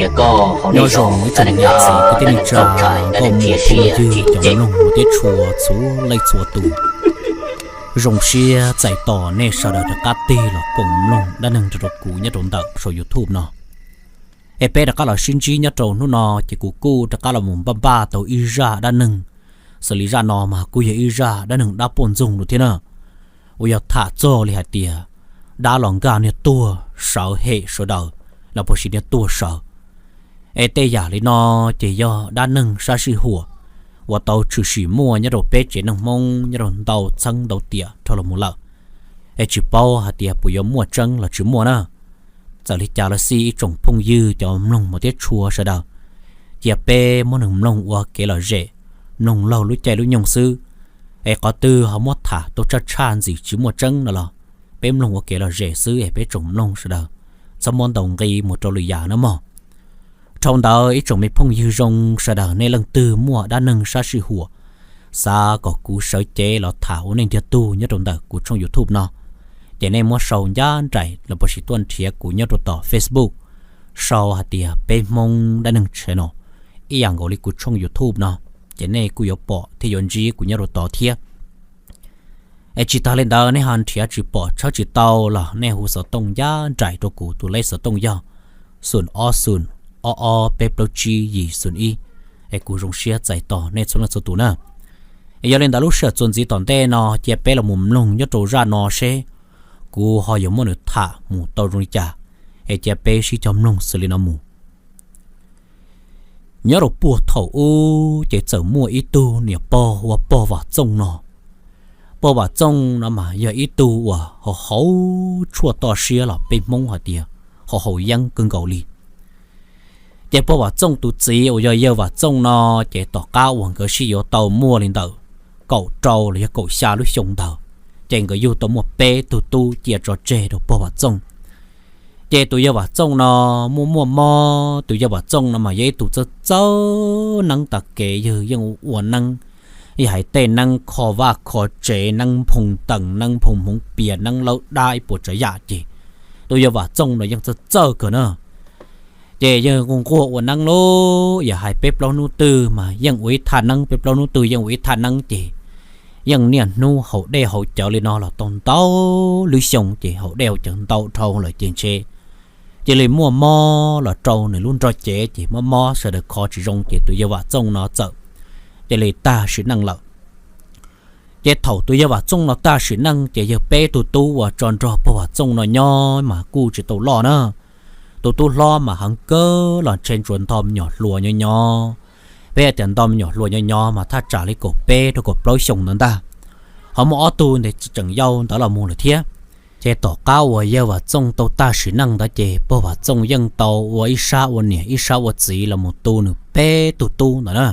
Nyob zoo ib tsoom niam txiv kwv tij neej tsa, nkauj muam phooj ywg cov mloog thiab tshua txhua leej txhua tus. Zoo siab txais tos nej sawv daws rov qab tig los koom mloog dab neeg nrog rau kuv nyob rau ntawm saum YouTube no. Es peb rov qab los sib ntsib nyob rau hnub no ces kuv kuj rov qab los mus npaj npaj tau ib zaj dab neeg, xws li zaj no mas kuj yog ib zaj dab neeg dab poj ntxoog lawm thiab na, uas yog tham txog li hais tias dab los nkag niag tuag sawv hem sawv daws los puas sis niag tuag sawv. Es tej yam li no ces yog dab neeg sab sij huam uas tau tshwm sim muaj nyob rau peb tsev neeg Hmoob nyob rau ntau txheeb ntau tiam dhau los mus lawm. Es tsis paub hais tias puas yuav muaj tseeb los tsis muaj na. Txawm li cas los xij ib tsoom phooj ywg cov mloog mas thiab tshua sawv daws, cia peb muab neeg mloog ua kev lom zem, mloog laug lub caij lub nyoog xwb. Es qhov twg ho muab tham tau tshaj tshaj ntxim tsis muaj tseeb no los peb mloog ua kev lom zem xwb es peb tsoom mloog sawv daws txhob muab ntaus nqi mus rau lwm yam na mog. Dhau ntawd ib tsoom me phooj ywg zoo sawv daws, nej leej twg muaj dab neeg sab sij huam xav kom kuv sawv cev los tham ua nej ntiag tug nyob rau ntawm kuv tshooj YouTube no, ces nej muab sau ncaj nraim los puas sis tuaj nrhiav kuv nyob rau tom Facebook, sau hais tias Peb Hmoob Dab Neeg Channel, ib yam nkaus li kuv tshooj YouTube no, ces nej kuj yuav pom thiab yuav ntsib kuv nyob rau tod thiab. Es tsis tas li ntawd nej ho nrhiav tsis pom tshawb tsis tau los nej hu xov tooj ncaj nraim rau kuv, tus leb xov tooj yog xoom ob xoom ob ob peb plaub tsib yim xoom ib. Es kuv zoo siab txais tos nej txhua leej txhua tus na. Es yog li ntawd lub sij hawm txuas ntxiv tom ntej no cia peb los mus mloog nyob rau zaj no seb kuv ho yuav muab nws tham mus tau zoo li cas. Es cia peb sib cog mloog xws li no mus. Nyob rau puag thaum ub ces txawm muaj ib tug niam pog ua pog Vam Txooj no. Pog Vam Txooj no mas yog ib tug uas haus haus tshuaj toj siab los peb Hmoob hais tias haus haus yeeb kawg nkaus li. Ces pog Vam Txooj tus txiv uas yog yawg Vam Txooj no, ces tom qab uas nkawd sib yuav tau muaj li ntawm kaum rau los yog kaum xya lub xyoo ntawd, ces nkawd yug tau muaj peb tug tub cia tso tseg rau pog Vam Txooj. Ces tus yawg Vam Txooj no muaj muaj mob, tus yawg Vam Txooj no mas yog ib tug txawj txawj neeb tas kev, yawg yeej ua neeb, yog hais tej neeb kho vaj kho tsev, neeb nphoo tees, neeb nphoo hmoov pias, neeb lawb dab ib puas tsav yam ces tus yawg Vam Txooj no yeej txawj txawj kawg na. Ces yeej nquag nquag ua neeb lauj, yog hais peb plaub hnub twg mas yeej ua ib thaj neeb, peb plaub hnub twg yeej ua ib thaj neeb ces yeej niaj hnub haus dej haus cawv li no los tau ntau lub xyoo, ces haus dej haus cawv ntau dhau lawm ces ntshe cia li muaj mob los rau nws lub nrog cev, ces mob mob sawv daws kho tsis zoo ces tus yawg Vam Txooj no txawm cia li tag sim neej lawm. Ces thaum tus yawg Vam Txooj no tag sim neej ces yawg peb tug tub uas tso nrog pog Vam Txooj no nyob mas kuj tsis tau loj na. Tus tub hlob mas heev kawg los ntshe tsuas nto me nyuam hluas nyob nyob. Peb hais tias nto me nyuam hluas nyob nyob mas thaj tsam li kaum peb rau kaum plaub xyoos ntawd ntag. Ho muaj ob tug ntes tseem yau ntawd los mus lawm thiab. Ces tom qab uas yawg Vam Txooj tau tag sim neej ntawd ces pog Vam Txooj yeej tau ua ib sab ua niam ib sab ua txiv los mus tu nws peb tug tub ntawd na.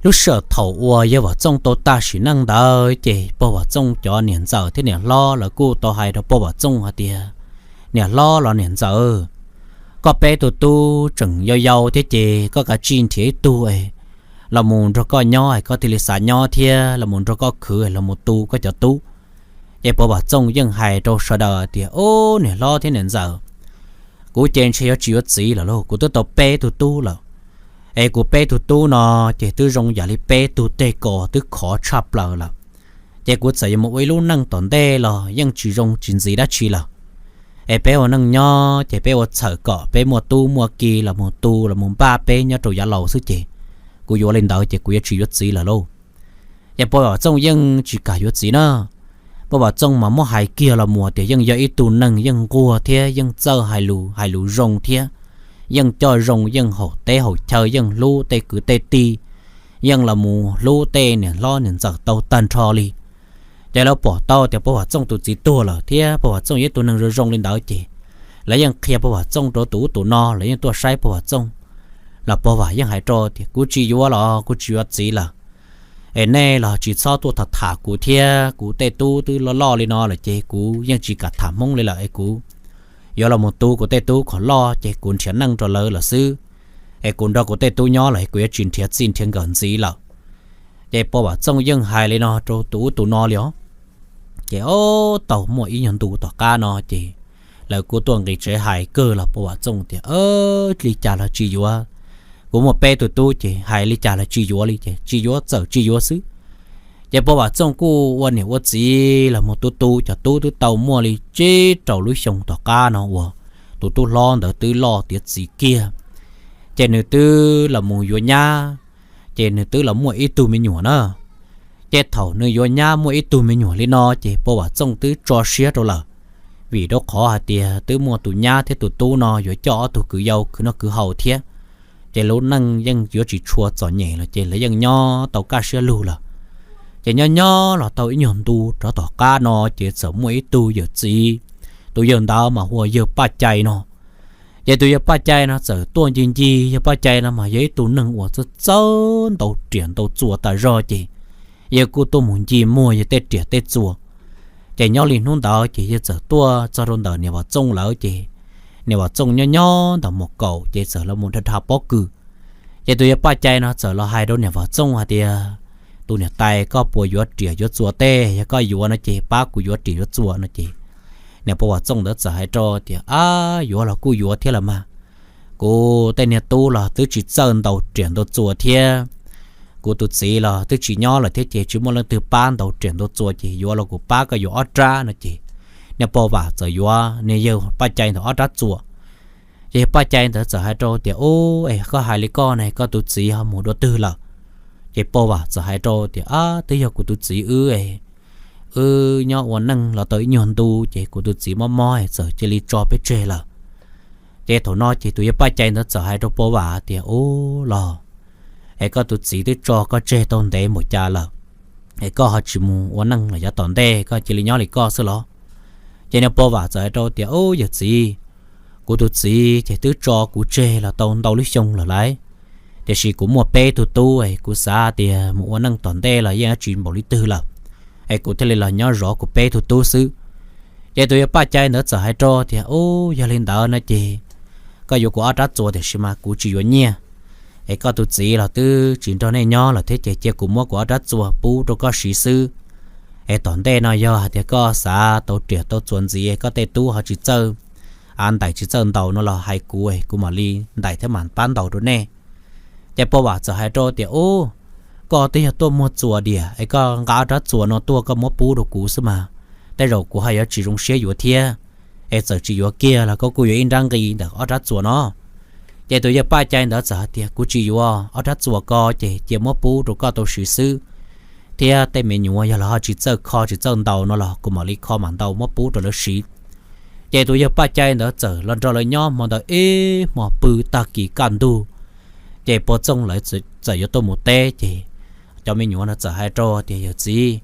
Lub sij hawm thaum uas yawg Vam Txooj tau tag sim neej ntawd ces pog Vam Txooj cov niam ntxawm thiab niam hlob lawv kuj tau hais rau pog Vam Txooj hais tias, Niam hlob los niam ntxawm, koj peb tug tub tseem yau yau thiab ces koj kav tsij nrhiav ib tug los mus nrog koj nyob es koj thiaj li xav nyob thiab los mus nrog koj khwv los mus tu koj cov tub. Ces pog Vam Txooj yeej hais rau sawv daws tias, Ub, niam hlob thiab niam ntxawm, kuv ces ntshe yuav tsis yuav txiv lawm lauj, kuv twb tau peb tug tub lawm. Es kuv peb tug tub no ces twb zoo yam li peb tug tej kos twb khov tshaj plaws lawm. Ces kuv txawm yuav mus ua ib lub neej tom ntej los yeej tsis zoo tsis ntxiv dab tsi lawm. Es peb ua neej nyob ces peb ua txhawm kom peb muaj tub muaj ki los mus tu los mus npaj peb nyob rau yav laus xwb ces kuv yuav li ntawd ces kuv yuav tsis yuav txiv lawm lauj. Ces pog Vam Txooj yeej tsis kam yuav txiv na. Pog Vam Txooj mas muab hais kiag los mus tias yeej yog ib tug neeg yeej nquag thiab yeej txawj hais lus, hais lus zoo thiab yeej coj zoo, yeej haum teb haum chaw, yeej hlub tej kwv tej tij, yeej los mus hlub tej niam hlob niam ntxawm tau tag nrho li. Ces lawv pom tau tias pog Vam Txooj tus txiv tuag lawm thiab pog Vam Txooj yog ib tug neeg zoo zoo li ntawd ces lawv yeej qhia pog Vam Txooj rau tus ub tus no, lawv yeej tuaj saib pog Vam Txooj. Los pog Vam yeej hais rau tias, Kuv tsis yuav los kuv tsis yuav txiv lawm. Es nej los tsis txhob tuaj tham tham kuv thiab, kuv tej tub twb loj loj li no lawm ces kuv yeej tsis kam tham Hmoob li lawm es kuv yuav los mus tu kuv tej tub kom loj ces kuv nrhiav neej rau lawv lawm xwb. Es kuv nrog kuv tej tub nyob lawm es kuv yuav tsis nrhiav txij nrhiav nkawm ntxiv lawm. Ces pog Vam Txooj yeej hais li no rau tus ub tus no li os. Ces ob tau muaj ib nyuag ntu tom qab no ces lawv kuj tuaj nqis tsev hais kawg los Pov Vam Txooj tias, Li cas los tsis yuav. Kuv muaj peb tug tub ces hais li cas los tsis yuav li ces tsis yuav txawm tsis yuav xwb. Ces Pov Vam Txooj kuj ua niam ua txiv los mus tu tu, cov tub twb tau muaj li tsib rau lub xyoo tom qab no uas tus tub hlob ntawd twb loj tiav txiv kiag, ces nws twb los mus yuav nyab, ces nws twb los muaj ib tug me nyuam na. Ces thaum nws yuav nyab muaj ib tug me nyuam li no ces Pov Vam Txooj twb tso siab rau lawm, vim rau qhov hais tias twb muaj tus nyab thiab tus tub no yuav coj ob tug kwv yau khwv noj khwv haus thiab, ces lub neej yeej yuav tsis tshua txom nyem lawm ces lawv yeej nyob tau kaj siab lug lawm. Ces nyob nyob los tau ib nyuag ntu rov tom qab no ces txawm muaj ib tug yawm txiv, tus yawg ntawd mas hu ua yawg Paj Cai no. Ces tus yawg Paj Cai no txawm tuaj ncig ncig, yawg Paj Cai no mas yog ib tug neeg uas txawj txawj ntaus riam ntaus txuas tas zog ces yawg kuj tuaj mus ncig muag yawg tej riam tej txuas. Ces nyob li hnub ntawd ces yawg txawm tuaj txog rau ntawm niam Vam Txooj lawm ces niam Vam Txooj nyob nyob ntawm mus kaum ces txawm los mus dhia dhia pob kws. Ces tus yawg Paj Cai no txawm los hais rau niam Vam Txooj hais tias, Tus niam tais, koj puas yuav riam yuav txuas tej? Yog koj yuav no ces pab kuv yuav riam yuav txuas no ces niam Pov Vam Txooj ntawd txawm hais rau tias, Ab, yuav los kuj yuav thiab los mas. Kuv tej niag tub los twb tsis txawj ntaus riam ntaus txuas thiab, kuv tus txiv los twb tsis nyob lawm thiab ces tsis muaj leej twg pab ntaus riam ntaus txuas ces yuav los kuv pab koj yuav ob rab no ces niam Pov Vam txawm yuav niag yawg Paj Cai ntawd ob rab txuas. Ces yawg Paj Cai ntawd txawm hais rau tias, Ub, es koj hais li koj ne, koj tus txiv ho mus dua twg lawm? Ces Pov Vam txawm hais rau tias, Ab, twb yog kuv tus txiv wb, wb nyob ua neej los tau ib nyuag ntu ces kuv tus txiv mob mob txawm cia li tso peb tseg lawm. Ces thaum no ces tus yawg Paj Cai ntawd txawm hais rau Pov Vam tias, Ub los, es koj tus txiv twb tso koj tseg tau ntev npaum cas lawm, es koj ho tsis mus ua neej los yav tom ntej koj cia li nyob li koj xwb los? Ces niag Pov Vam txawm hais rau tias, Ub, yawm txiv, kuv tus txiv ces twb tso kuv tseg los tau ntau lub xyoo lawm lauj. Tiam sis kuv muaj peb tug tub, kuv xav tias mus ua neej tom ntej los yeej tsis npaum li twg lawm, es kuv thiaj li los nyob zov kuv peb tug tub xwb. Ces tus yawg Paj Cai ntawd txawm hais rau tias, Ub, yog li ntawd no ces koj yuav kuv ob rab txuas tiam sis mas kuv tsis yuav nyiaj, es koj tus txiv los twb tsis nrog nej nyob lawm thiab ces cia kuv muab kuv ob rab txuas pub rau koj siv xwb. Es tom ntej no yog hais tias koj xav tau riam tau txuas ntxiv, koj tej tub ho tsis txawj, av, ntaus tsis txawj ntaus no los hais kuv, kuv mam li ntaus thiab mam pab ntaus rau nej. Ces Pov Vam txawm hais rau tias, Ub, koj twb yog tuaj muag txuas diam es koj nqa ob rab txuas no tuaj koj muab pub rau kuv xwb mas, tej zaum kuv ho yuav tsis zoo siab yuav thiab. Es txawm tsis yuav kiag los koj kuj yuav ib nrab nqi ntawm ob rab txuas no. Ces tus yawg Paj Cai ntawd txawm hais tias, Kuv tsis yuav, ob rab txuas ko ces cia muab pub rau koj tau siv xwb, thiab tej me nyuam yog lawv ho tsis txawj kho tsis txawj ntaus no los kuv mam li kho mam ntaus muab pub rau lawv siv. Ces tus yawg Paj Cai ntawd txawm los nrog lawv nyob hmo ntawd ib hmo pw, tag kis kaj ntug ces Pov Txooj lawv txawm yuav tuaj mus teb ces cov me nyuam no txawm hais rau tias, Yawm txiv,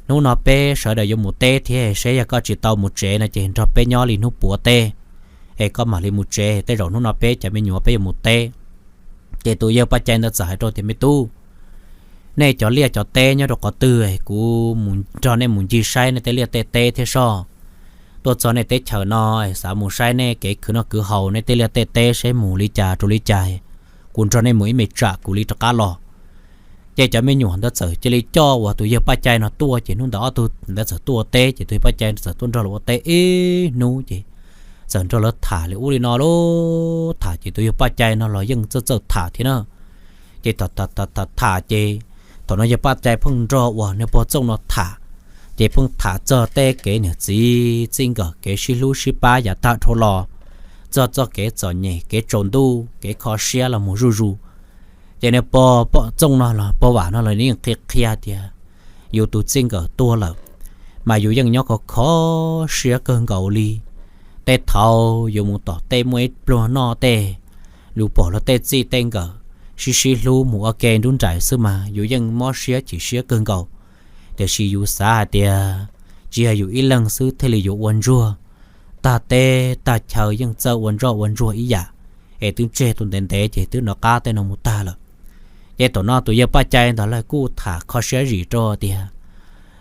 hnub no peb sawv daws yuav mus teb thiab, seb yog koj tsis tau mus tsev no ces nrog peb nyob li hnub puav teb, es koj mam li mus tsev, tej zaum hnub no peb cov me nyuam peb yuav mus teb. Ces tus yawg Paj Cai ntawd txawm hais rau tias, Me tub, nej cov liaj cov teb nyob rau qhov twg, kuv nrog nej mus ncig saib nej tej liaj tej teb thiab soj. Tuaj txog nej teb chaws no, xav mus saib nej kev khwv noj khwv haus, nej tej liaj tej teb seb mus li cas rau li cas, kuv nrog nej mus ib me tsam kuv li rov qab los. Ces cov me nyuam ntawd txawm cia li coj uas tus yawg Paj Cai no tuaj, ces hnub ntawd ob tug ntawd txawm tuaj ua teb, ces tus yawg Paj Cai txawm tuaj nrog lawv ua teb ib hnub, ces txawm nrog lawv tham li ub li no lauj. Tham ces tus yawg Paj Cai no los yeej txawj txawj tham thiab na. Ces tham tham tham tham ces thaum no yawg Paj Cai pheej nrog uas niag Pov Txooj no tham, ces pheej tham txog tej kev niam txiv txij nkawm, kev sib hlub sib pab yav tag dhau los, txog txoj kev txom nyem, kev tsaus ntuj, kev kho siab los mus zuj zus. Ces niag Pov Txooj no los Pov Vam no los yeej qhia qhia tias yus tus txij nkawm tuag lawm, mas yus yeej nyob kho kho siab kawg nkaus li. Tej thaum yus mus tom tej muaj ib pluag noj tej, yus pom luag tej txij tej nkawm sib sib hlub mus ua ke nruab nraim xwb mas yus yeej mob siab chim siab kawg nkaus. Tiam sis yus xav hais tias tsis yog yus ib leeg xwb thiaj li yuav ua ntsuag, tag teb tag chaw yeej txawj ua ntsoj ua ntsuag ib yam, es twb tseg tau ntev ntev ces twb nov qab tej no mus tag lawm. Ces thaum no tus yawg Paj Cai ntawd lawv kuj tham kho siab zim rau tias,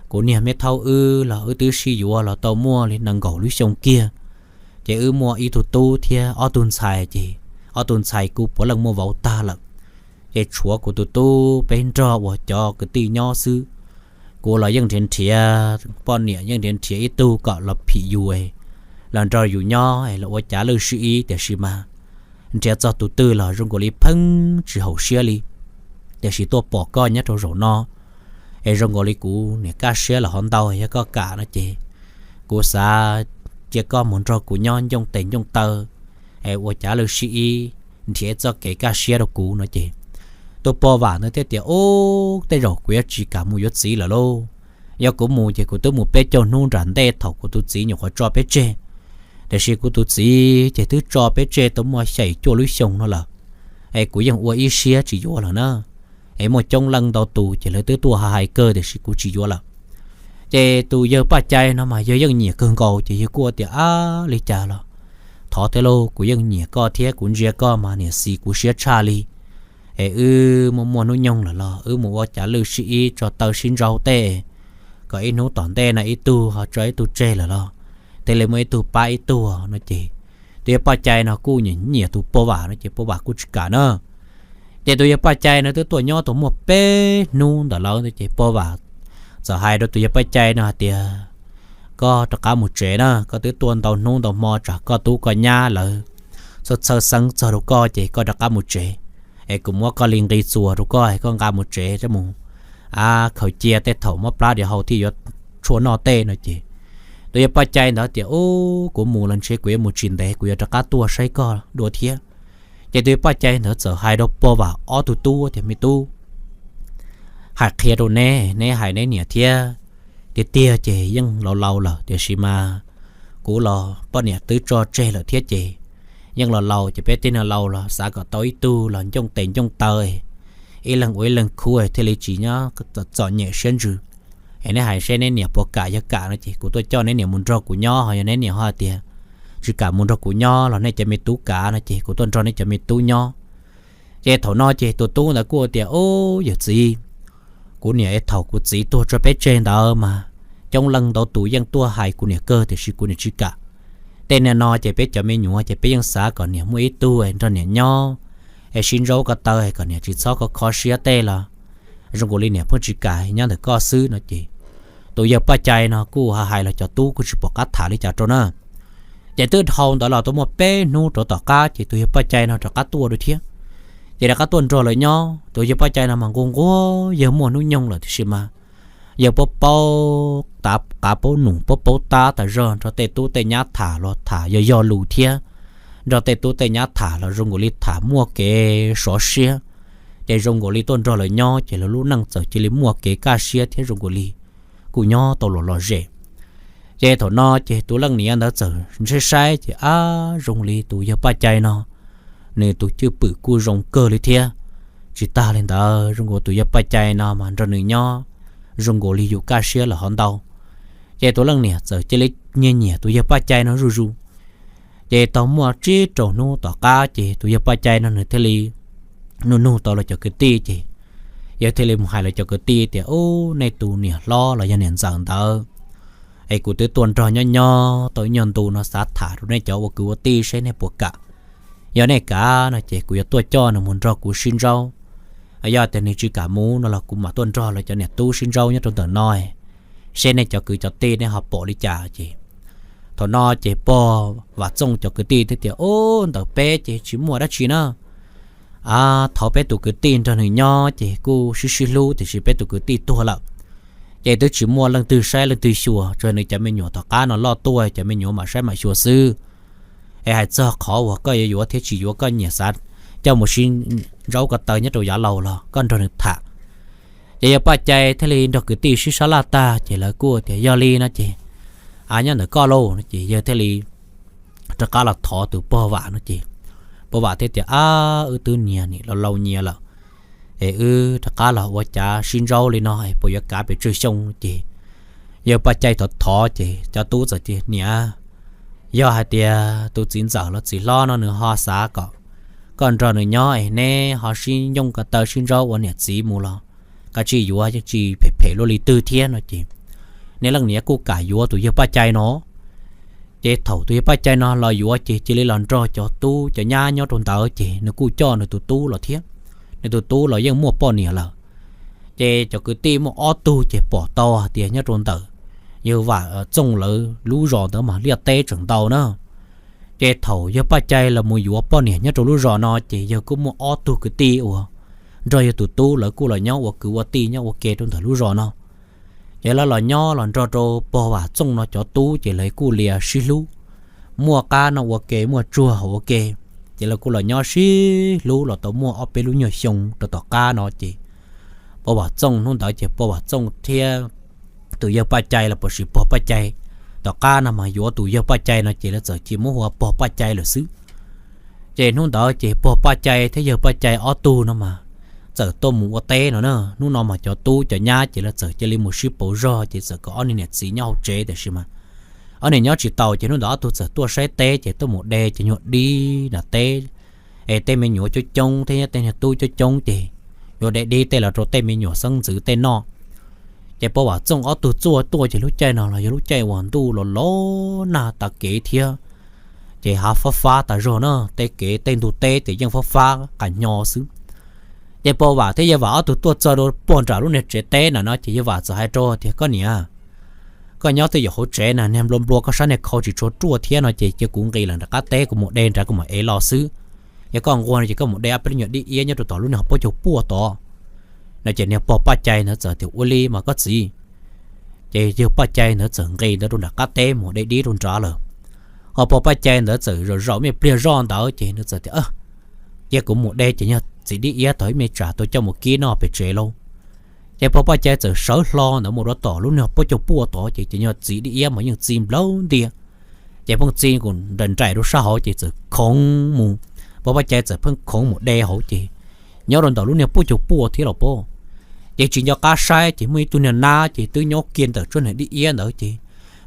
Kuv niag me thaub wb los wb twb sib yuav los tau muaj li nees nkaum lub xyoo kiag, ces wb muaj ib tug tub thiab ob tug ntxhais, ces ob tug ntxhais kuj puav leej muaj vauv tag lawm. Ces tshuav kuv tus tub peb nrog uas cov kwv tij nyob xwb. Kuv los yeej nrhiav nrhiav poj niam, yeej nrhiav nrhiav ib tug kom los phim yus, los nrog yus nyob es los ua cav lwj sib ib, tiam sis mas nrhiav txog tus twg los zoo nkaus li pheej tsis haum siab li. Tiam sis tuaj pom koj nyob rau zaum no es zoo nkaus li kuv niam kaj siab los hov ntau, yog koj kam no ces kuv xav cia koj mus nrog kuv nyob ncoo tes ncoo taw es ua cav lwj sib ib, nrhiav txoj kev kaj siab rau kuv no ces tus pog vam ntawd thiaj tias, Ub, tej zaum kuv yuav tsis kam mus yuav txiv lawm lauj. Yog kuv mus ces kuv twb mus peb caug hnub nram ntej thaum kuv tus txiv nyuam qhuav tso peb tseg. Tiam sis kuv tus txiv ces twb tso peb tseg tau muaj xya cuaj lub xyoo no lawm, es kuv yeej ua ib siab tsis yuav lawm na. Es muaj coob leej ntau tus ces lawv twb tuaj hais kawg tiam sis kuv tsis yuav lawm. Ces tus yawg Paj Cai no mas yawg yeej nyiam kawg nkaus ces yawg kuj tias, Ab, li cas los thov thiab lauj, kuv yeej nyiam koj thiab kuv ntsia koj mas niam xis kuv siab tshaj li. Es wb muaj muaj hnub nyoog lawm los wb mus ua cav lwj sib ib tso taw sib ntsaub tej, kom ib hnub tom ntej no ib tug ho tso ib tug tseg lawm los thiaj li muaj ib tug pab ib tug no ces tus yawg Paj Cai no kuj nyiam tus pog vam no ces pog vam kuj tsis kam na. Ces tus yawg Paj Cai no twb tuaj nyob tau muaj peb hnub ntawm lawv ntawd ces pog vam txawm hais rau tus yawg Paj Cai no hais tias, Koj rov qab mus tsev na, koj twb tuaj ntau hnub ntau hmo tsam koj tub koj nyab lawv txhawj txhawj xeeb txog rau koj ces koj rov qab mus tsev, es kuv muab koj li nqi txuas rau koj, koj nqa mus tsev mus khaws cia tej thaum mob plab diav hau thiaj yuav tshuaj noj tej no ces tus yawg Paj Cai ntawd tias, Ub, kuv mus los ntshe kuv yuav mus tsis ntev, kuv yuav rov qab tuaj saib koj dua thiab. Ces tus yawg Paj Cai ntawd txawm hais rau pog vam ob tug tub tias, Me tub, hais qhia rau neb, neb hais neb niam thiab, tiag tiag ces yeej laus laus lawm tiam sis mas kuv los poj niam twb tso tseg lawm thiab ces yeej laus laus ces peb tej niag laus los xav kom tau ib tug los ncoo tes ncoo taw, ib leeg ua ib leeg khub thiaj li tsis nyob txom nyem siab ntsws. Es neb hais seb neb niam puas kam, yog kam no ces kuv tuaj coj neb niam mus nrog kuv nyob, ho yog neb niam ho tias tsis kam mus nrog kuv nyob los nej cov me tub kam no ces kuv tuaj nrog nej cov me tub nyob. Ces thaum no ces tus tub ntawd kuj tias, Ub, yawm txiv, kuv niam es thaum kuv txiv tuag tso peb tseg ntawd mas coob leej ntau tus yeej tuaj hais kuv niam kawg tiam sis kuv niam tsis kam. Tej niag no ces peb cov me nyuam ces peb yeej xav kom niam muaj ib tug nrog niam nyob es sib ntsaub ko taw kom niam tsis txhob kho kho siab tej los zoo nkaus li niam pheej tsis kam nyob ntawm koj xwb no ces tus yawg Paj Cai no kuj hais los cov tub kuj tsis pom qab tham li cas rau na. Ces twb dhau ntawd los tau muaj peb hnub rau tom qab ces tus yawg Paj Cai no rov qab tuaj dua thiab. Ces rov qab tuaj nrog lawv nyob, tus yawg Paj Cai no mas nquag nquag yawg muaj hnub nyoog lawm tiam sis mas yawg paub paub qav paub num paub paub tab tas zog, nrog tej tub tej nyab tham los tham yog yog lus thiab, nrog tej tub tej nyab tham los zoo nkaus li tham muaj kev sov siab. Ces zoo nkaus li tuaj nrog lawv nyob ces lawv lub neej txawm cia li muaj kev kaj siab thiab zoo nkaus li kuj nyob tau los lom zem. Ces thaum no ces tus leej niam ntawd txawm ntshai saib ces ab zoo li tus yawg Paj Cai no nws tus cwj pwm kuj zoo kawg li thiab. Tsis tag li ntawd zoo nkaus tus yawg Paj Cai no mas nrog nws nyob zoo nkaus li yus kaj siab lawm hov ntau. Ces tus leej niam txawm cia li nyiag nyiam tus yawg Paj Cai no zuj zus. Ces tau muaj tsib rau hnub tom qab ces tus yawg Paj Cai no nws thiaj li nug nug tau lawv cov kwv tij ces yawg thiaj li mus hais lawv cov kwv tij tias, Ub, nej tus niam hlob los yog niam ntxawm ntawd es kuv twb tuaj nrog nyob nyob tau ib nyuag ntu no xav tham rau nej cov ua kwv ua tij seb nej puas kam. Yog nej kam no ces kuv yuav tuaj coj nws mus nrog kuv sib ntsaub. Yog tias nws tsis kam mus no los kuv mam tuaj nrog lawv cov niam tub sib ntsaub nyob rau ntawm no seb nej cov kwv cov tij nej ho pom li cas ces. Thaum no ces pog Vam Txooj cov kwv tij thiaj tias, Ub, ntawm peb ces tsis muaj dab tsi na. Thov peb tus kwv tij nrog nws nyob ces kuj sib sib hlub tiam sis peb tus kwv tij tuag lawm. Ces twb tsis muaj leej twg saib leej twg xyuas, tsuas nws cov me nyuam tom qab no loj tuaj cov me nyuam mam saib mam xyuas xwb. Es hais txog qhov uas koj yuav yuav thiab tsis yuav koj nyiam xav coj mus sib ntsaub ko taw nyob rau yav laus los koj nrog nws tham. Ces yawg Paj Cai thiaj li nrog kwv tij sib sab laj tag ces lawv kuj tias, Yog li no ces nyob ntawm koj lauj no ces yawg thiaj li rov qab los thov tus pog Vam no ces pog Vam thiaj tias, Ab, wb twb niag nim laus laus nyias lawm es wb rov qab los ua cav sib ntsaub li no es puas yuav kav pes tsawg xyoo? Ces yawg Paj Cai thov thov ces cov tub txawm tias, Niam, yog hais tias tus txiv ntxawm los txiv hlob no nws ho xav kom koj nrog nws nyob es neb ho sib ncoo ko taw sib ntsaub ua niam txiv mus los koj tsis yuav yeej tsis phem phem luaj li twg thiab no ces niag leej niam kuj kam yuav tus yawg Paj Cai no. Ces thaum tus yawg Paj Cai no los yuav ces cia li los nrog cov tub cov nyab nyob rau ntawd ces nws kuj coj nws tus tub los thiab. Nws tus tub los yeej muaj poj niam lawm. Ces cov kwv tij muaj ob tug ces pom tau hais tias nyob rau ntawm yawg Vam Txooj lawv lub zos ntawd mas liaj teb tseem ntau na. Ces thaum yawg Paj Cai los mus yuav poj niam nyob rau lub zos no ces yawg kuj muaj ob tug kwv tij uas nrog yawg tus tub lawv kuj los nyob ua kwv ua tij nyob ua ke rau ntawm lub zos no. Ces lawv los nyob los nrog rau pog Vam Txooj no cov tub ces lawv kuj lias sib hlub, muaj qab no ua ke muaj tsuag hauv ua ke. Ces lawv kuj los nyob sib hlub los tau muaj ob peb lub nyuag xyoo rau tom qab no ces pog Vam Txooj hnub ntawd ces pog Vam Txooj thiab tus yawg Paj Cai los puas sis pog Paj Cai. Tom qab no mas yuav tus yawg Paj Cai no ces lawv txawm cia muab hu ua pog Paj Cai lawm xwb. Ces hnub ntawd ces pog Paj Cai thiab yawg Paj Cai ob tug no mas txawm tuaj mus ua teb no na. Hnub no mas cov tub cov nyab ces lawv txawm cia li mus sib pauv zog ces txawm kom ob niag niam txiv nyob hauv tsev tiam sis mas ob niag nyob tsis tau ces hnub ntawd ob tug txawm tuaj saib teb ces tuaj mus de cov nyuag dib nram teb es tej me nyuam coob coob thiab tej niag tub coob coob ces yuav de dib tej los rau tej me nyuam xeeb ntxwv tej noj. Ces pog Vam Txooj ob tug txuaj tuaj ces lub caij no los yog lub caij uas ntuj los los nag tas kev thiab, ces hav fab fab tas zog na, tej kev tej ntug teb ces yeej fab fab qas nyo xwb. Ces pog Vam thiab yawg Vam ob tug tuaj txog rau puag nram lub niag tsev teb na no ces yawg Vam txawm hais rau tias, Koj niam, koj nyob twj ywm hauv tsev na, niag nplua nplua koj sab niag khau tsis tshua ruaj thiab no ces cia kuv nqis lawm nram qab teb, kuv mus de nrad kuv mam ev los xwb. Yog koj nquag no ces koj mus de ob peb lub nyuag dib iab nyob rau tom lub niag hauv paub caug puaj tod no. Ces niag pog Paj Cai ntawd txawm tias, Ua li mas koj txiv. Ces yawg Paj Cai ntawd txawm nqis ntawd rau nram qab teb mus de dib rau nrad lawm. Ho pog Paj Cai ntawd txawm zaum zaum me pliag zoj ntawd ces nws txawm tias, Cia kuv mus de ces yog txiv dib iab tau ib me tsam tau coj mus kib noj pem tsev lauj. Ces pog Paj Cai txawm sawv hlo ntawd mus rau tom lub niag paub caug puaj tod ces ces yog txiv dib iab mas yeej txi nplawg ntias. Ces pheej txi nraim nraim rau sab hauv ces txawm khoov mus. Pog Paj Cai txawm pheej khoov mus de hauv ces nyob rau ntawm lub niag paub caug puaj thiab los pob. Ces tsis nco qab saib ces muaj ib tug niag nab ces twb nyob kiag ntawm tsob niag dib iab ntawd ces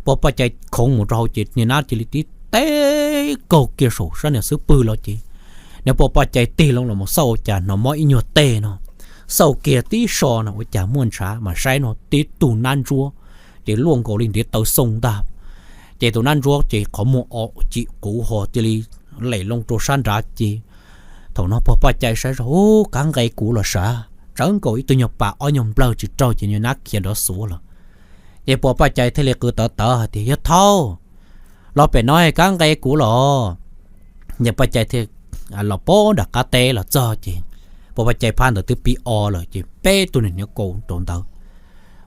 pog Paj Cai khoov mus rau hauv ces niag nab cia li tib teb kaug kiag saum sab niag xub pwg los ces niag pog Paj Cai tig loo los mus xauj ua cas hnov mob ib nyuag teg no, xauj kiag tib so no ua cas muaj ntshav mas saib no tib tug nab ntsuab ces luaj nkaus li ntiav taw xoo ntag. Ces tus nab ntsuab ces qhov muag o cim quv ho cia li lem loo rau sab nrad ces thaum no pog Paj Cai saib zog, Ub, kab nqe kuv los sav, tsawv nkaus ib tug nyuag pas ob nyuag nplawg tsis raug ces niag nab khiav nrov xuav lawm. Ces pog Paj Cai thiaj li qw tawv tawv hais tias, Yawg Thauj, los pem no kab nqe kuv los. Yawg Paj Cai thiaj los pob nram qab teb los txog ces pog Paj Cai phab ntawd twb pib o lawm ces peb tug niag hnyuv kaus rau ntawd.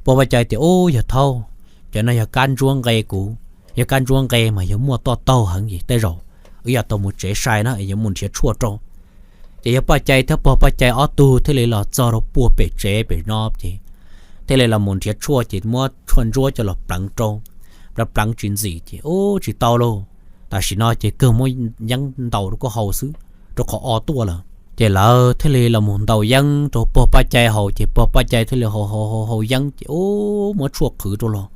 Pog Paj Cai tias, Ub, Yawg Thauj, cov no yog kab ntsuab nqe kuv, yog kab ntsuab nqe mas yog muaj toj taug heev ces tej zaum wb yuav tau mus tsev sai na es yuav mus nrhiav tshuaj rau. Ces yawg Paj Cai thiab pog Paj Cai ob tug thiaj li los txog rau puag pem tsev pem no ces thiaj li los mus nrhiav tshuaj ces muab tshuaj ntsuab coj los pleev rau, pleev pleev tsis ntxim ces, Ub, tsis tau lauj, tam sim no ces kawg muab yeeb ntaus rau koj haus xwb, rau qhov o tuaj lawm. Ces lawv thiaj li los mus ntaus yeeb rau pog Paj Cai haus ces pog Paj Cai thiaj li haus haus haus yeeb ces, Ub, muab tshuaj qhwv rau los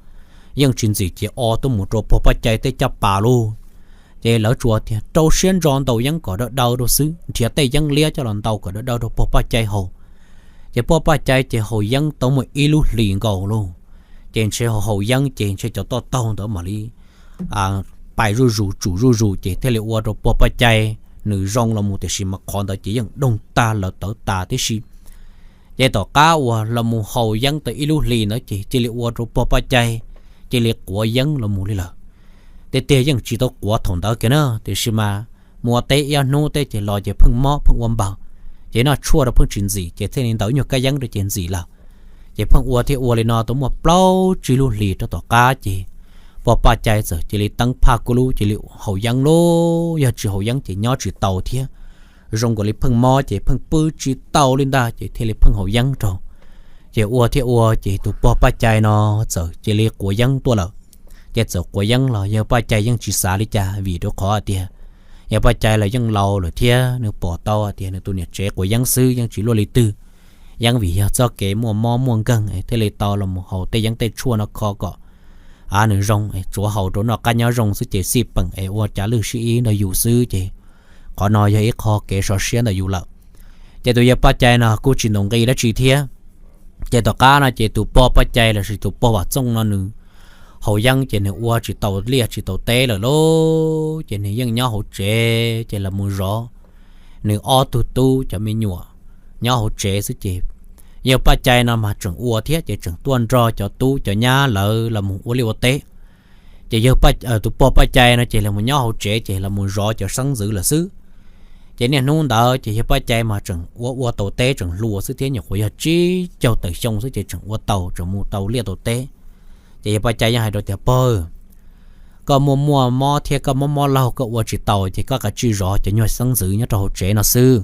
yeej tsis ntxim ces o tuaj mus rau pog Paj Cai tej caj pas lauj. Ces lawv tsuas tias rau siab ntso ntaus yeeb kom daw daw rau xwb, nrhiav tej yeeb liab coj los ntaus kom daw daw rau pog Paj Cai haus. Ces pog Paj Cai ces haus yeeb tau muaj ib lub hlis nkaus lauj. Ces ntshe haus yeeb ces ntshe cov toj taug ntawd mam li pais zuj zus tsum zuj zus ces thiaj li ua rau pog Paj Cai nws zoo los mus tiam sis mas qhov ntawd ces yeej doog tag lawm tawv tas tib si. Ces tom qab uas los mus haus yeeb tau ib lub hlis ntawd ces cia li ua rau pog Paj Cai cia li quav yeeb los mus li lawm. Tiag tiag yeej tsis tau quav thaum ntawd kiag na tiam sis mas mus ua teb ib ob hnub teb ces los ces pheej mob pheej ua npaws, ces noj tshuaj rau pheej tsis ntxim ces thiaj li ntaus nyuag kab yeeb rau ces ntxim lawm. Ces pheej ua thiab ua li no tau muaj plaub tsib lub hlis rau tom qab ces pog Paj Cai txawm cia li teeb phaj kub lub cia li haus yeeb lauj, yog tsis haus yeeb ces nyob tsis tau thiab. Zoo nkaus li pheej mob ces pheej pw tsis tau li ntag ces thiaj li pheej haus yeeb rau. Ces ua thiab ua ces tus pog Paj Cai no txawm cia li quav yeeb tuaj lawm. Ces txawm quav yeeb los yawg Paj Cai yeej tsis xav li cas vim rau qhov hais tias yawg Paj Cai los yeej laus lawm thiab nws pom tau hais tias nws tus niam tsev quav yeeb xwb yeej tsis luaj li twg. Yeeb vim yog txoj kev muaj mob muaj nkeeg es thiaj li tau los mus haus tej yeeb tej tshuaj no kho kom av nws zoo es tsuav haus rau noj qab nyob zoo xwb ces xij peem es ua cav lwj sib ib ntawm yus xwb ces qhov no yog ib qho kev sov siab ntawm yus lawm. Ces tus yawg Paj Cai no kuj tsis ntaus nqi dab tsi thiab. Ces tom qab no ces tus pog Paj Cai lossis tus pog Vam Txooj no nws haus yeeb ces nws ua tsis tau liaj tsis tau teb lawm lauj, ces nws yeej nyob hauv tsev ces los mus zov nws ob tug tub cov me nyuam nyob hauv tsev xwb ces Yawg Paj Cai no mas tseem ua thiab ces tseem tuaj nrog cov tub cov nyab lawv los mus ua liaj ua teb. Ces yawg, tus pog Paj Cai no ces los mus nyob hauv tsev ces los mus zov cov xeeb ntxwv lawm xwb. Ces niaj hnub ntawd ces yawg Paj Cai mas tseem ua ua tau teb tseem hluas xwb thiab, nyuam qhuav yog tsib caug tawm xyoo xwb ces tseem ua tau tseem mus tau liaj tau teb. Ces yawg Paj Cai yeej hais rau tias, Pog, koj muaj muaj mob thiab koj mob mob laug koj ua tsis tau ces koj kav tsij zov cov nyuag xeeb ntxwv nyob rau hauv tsev no xwb,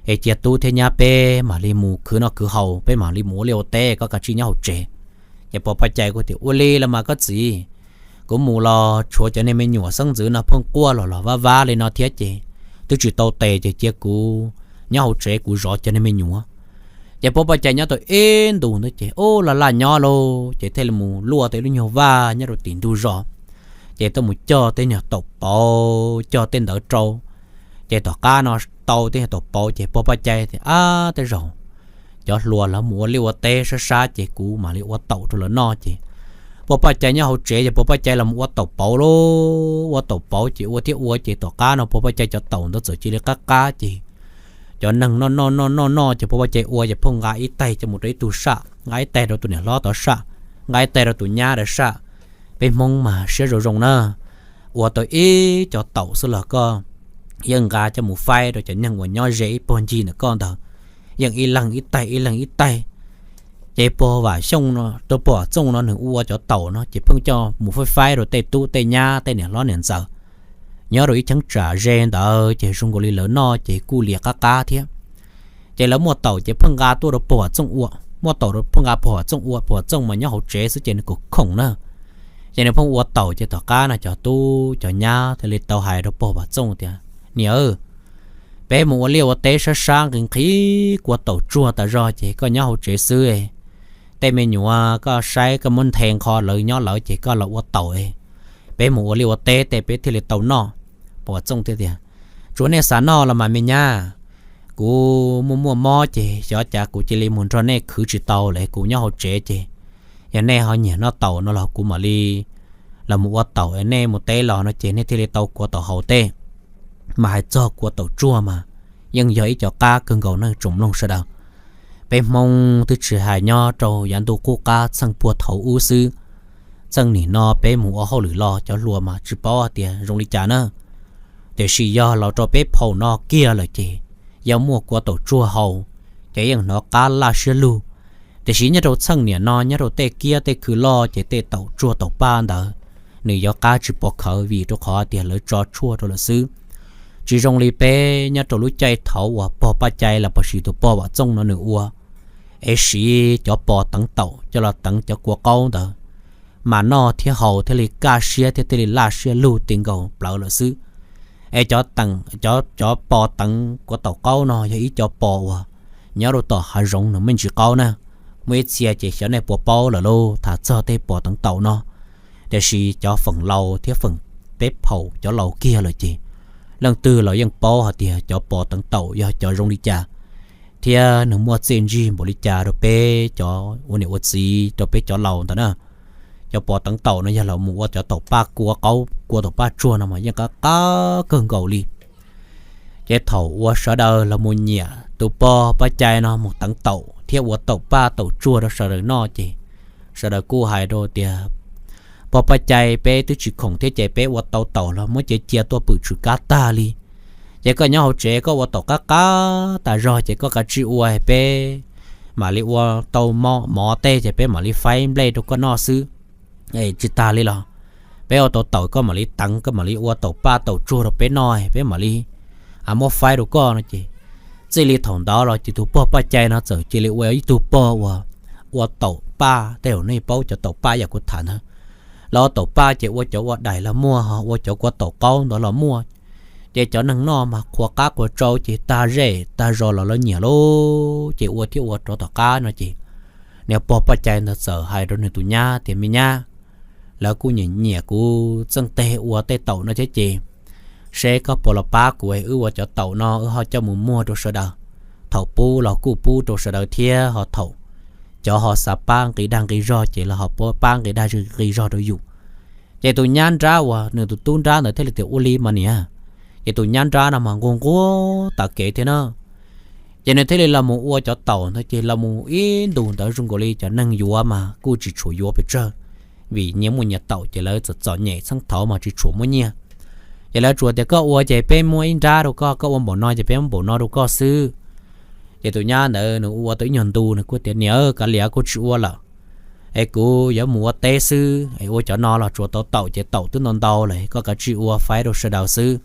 es cia tub thiab nyab peb mam li mus khwv noj khwv haus, peb mam li mus ua liaj ua teb, koj kav tsij nyob hauv tsev. Ces pog Paj Cai kuj tias, Ua li los mas koj txiv, kuv mus los tshuav cov niag me nyuam xeeb ntxwv no pheej quaj los los vab vab li no thiab ces twb tsis tau tes ces cia kuv nyob hauv tsev kuv zov cov niag me nyuam. Ces pog Paj Cai nyob tau ib ntus ntawd ces ub laj laj nyob lauj, ces thiaj li mus luaj tau lub nyuag vaj nyob rau tim ntug zos, ces tuaj mus cog tej nyuag taum pauv, cog tej ntawd rau. Ces tom qab no tau tej nyuag taum pauv ces pog Paj Cai tias, Ab, tej zaum cov hluas lawv mus ua liaj ua teb sab sab ces kuv mam li ua taum rau lawv noj. Ces pog Paj Cai nyob hauv tsev ces pog Paj Cai los mus ua taum pauv lauj, ua taum pauv ces ua thiab ua ces tom qab no pog Paj Cai cov taum ntawd txawm cia li qab qab ces cov neeg noj noj noj noj noj ces pog Paj Cai ua ces pheej nqa ib taig coj mus rau ib tug saj, nqa ib taig rau tus niam hlob tod saj, nqa ib taig rau tus nyab tod saj, peb Hmoob mas siab zoo zoo na, ua tau ib co taum xwb los koj yeej nqa coj mus faib rau cov neeg uas nyob ze ib puag ncig ntawm koj ntawd, yeej ib leeg ib taig ib leeg ib taig. Ces pog Vam Xyooj no, pog Vam Txooj no nws ua cov taum no ces pheej coj mus faib faib rau tej tub tej nyab tej niam hlob niam ntxawm nyob rau ib cheeb tsam ze ntawd ces zoo nkaus li lawv noj ces kuj liam qab qab thiab. Ces lawv muaj taum ces pheej nqa tuaj rau pog Vam Txooj ua, muaj taum rau pheej nqa pog Vam Txooj ua, pog Vam Txooj mas nyob hauv tsev xwb ces nws khoom khoom na. Ces nws pheej ua taum ces tom qab no cov tub cov nyab thiaj li tau hais rau pog Vam Txooj tias, Niam, peb mus ua liaj ua teb sab sab nqhis nqhis kua taum tsuag tas zog ces koj nyob hauv tsev xwb, tej me nyuam koj saib koj muab nthe nqho lawv nyob lawv ces koj los ua taum, peb mus ua liaj ua teb tej peb thiaj li tau noj. Pog Vam Txooj thiaj tias, Tsuav nej xav noj los mas me nyab, kuv muaj muaj mob ces xyov cas kuv cia li mus nrog nej khwv tsis tau lawm, kuv nyob hauv tsev ces yog nej ho nyiam noj taum no los kuv mam li los mus ua taum, nej mus teb los no ces nej thiaj li tau kua taum haus tej. Mas hais txog kua taum tsuag mas yeej yog ib co qab kawg nkaus na tsoom mloog sawv daws. Peb Hmoob twb tsis hais nyob rau yav ntuj qub qab txheej puag thaum ub xwb, txheej nim no peb mus ua hauj lwm los cov hluas mas tsis paub hais tias zoo li cas na. Tiam sis yog los rau peb phaum no kiag lawm ces yog muaj kua taum tsuag haus ces yeej hnov qab laj siab lug. Tiam sis nyob rau txheej niam no nyob rau tej kiab tej khw loj ces tej taum tsuag taum paj ntawd nws yuav qab tsis pov khawv vim rau qhov tias lawv tso tshuaj rau lawm xwb. Tsis zoo li peb nyob rau lub caij thaud uas pog Paj Cai los pom sis tus pog Vam Txooj no nws ua, es siv cov pos teev taum coj los teev cov kua qaub ntawd, mas noj thiab haus thiaj li kaj siab thiab thiaj li laj siab lug ti nkaus plawv lawm xwb. Es cov pos teev kua taum qaub no yog ib co pos uas nyob rau tom hav zoov nws me ntsis qaub na. Muaj ib txhia ces xyov nej puas paub lawm lauj, tham txog tej pos teev taum no. Tiam sis cov feem laus thiab feem peb phaum cov laus kiag lawm ces leej twg los yeej paub hais tias cov pos teev taum yog cov zoo li cas, thiab nws muaj txiaj ntsig npaum li cas rau peb cov ua niam ua txiv rau peb cov laus ntawd na. Cov pos teev taum no yog los mus ua cov taum paj kua qaub kua taum paj tsuag no mas yeej qab qab kawg nkaus li. Ces thaum uas sawv daws los mus nyiam tus pog Paj Cai no mus teev taum thiab ua taum paj taum tsuag rau sawv daws noj ces sawv daws kuj hais rau tias, Pog Paj Cai, peb twb tsis khoom thiab ces peb ua tau taum los muab cia cia tuaj pwm tshwm kab tag li. Ces koj nyob hauv tsev koj ua taum qab qab tas zog ces koj kav tsij ua peb mam li ua tau mov tej ces peb mam li faib nplej rau koj noj xwb. Tsis tas li los peb ua tau taum koj mam li teev koj mam li ua taum paj taum tsuag rau peb noj, peb mam li muab faib rau koj no ces txij li thaum ntawd los ces tus pog Paj Cai no txawm cia li ua ib tug pog uas ua taum paj tej, nej paub cov taum paj yam kuv tham ntawd, los ua taum paj ces ua cov ua daim los muaj, ho ua cov kua taum qaub ntawd los muaj. Ces cov neeg noj mas qhuas qab qhuas tsau ces tag zej tag zos los lawv nyiam lauj, ces ua thiab ua rov tom qab no ces niag pog Paj Cai ntawd txawm hais rau nws tus nyab tias, Me nyab, lawv kuj nyiam nyiam kuv txeej teg ua tej taum no thiab ces seb koj puas los pab kuv, wb ua cov taum no wb ho coj mus muag rau sawv daws. Thaum pub los kuj pub rau sawv daws thiab ho thaum cov ho xav pab nqi dag nqi zog ces los ho pab nqi dag nqi zog rau yus. Ces tus nyab nrab uas nws tus tub nrab ntawd thiaj li tias, Ua li mas niam. Ces tus nyab nrab no mas nquag nquag tav kev thiab na. Ces nws thiaj li los mus ua cov taum ntawd ces los mus ib ntus ntawd zoo nkaus li cov neeg yuav mas kuj tsis tshua yuav pes tsawg, vim nyias muaj nyias taum ces lawv txom txom nyem txheeb thaud mas tsis tshua muaj nyiaj. Ces lawv tsuas tias koj ua ces peb muab ib nrab rau koj, koj ua npaum no ces peb muab npaum no rau koj xwb. Ces tus nyab ntawd nws ua tau ib nyuag ntu nws kuj tias niam, kav liam kuj tsis ua lawm, es kuv yuav mus ua teb xwb es ua cov no los tsuas tau taum ces taum twb ntau ntau lawm, koj kav tsij ua faib rau sawv daws xwb,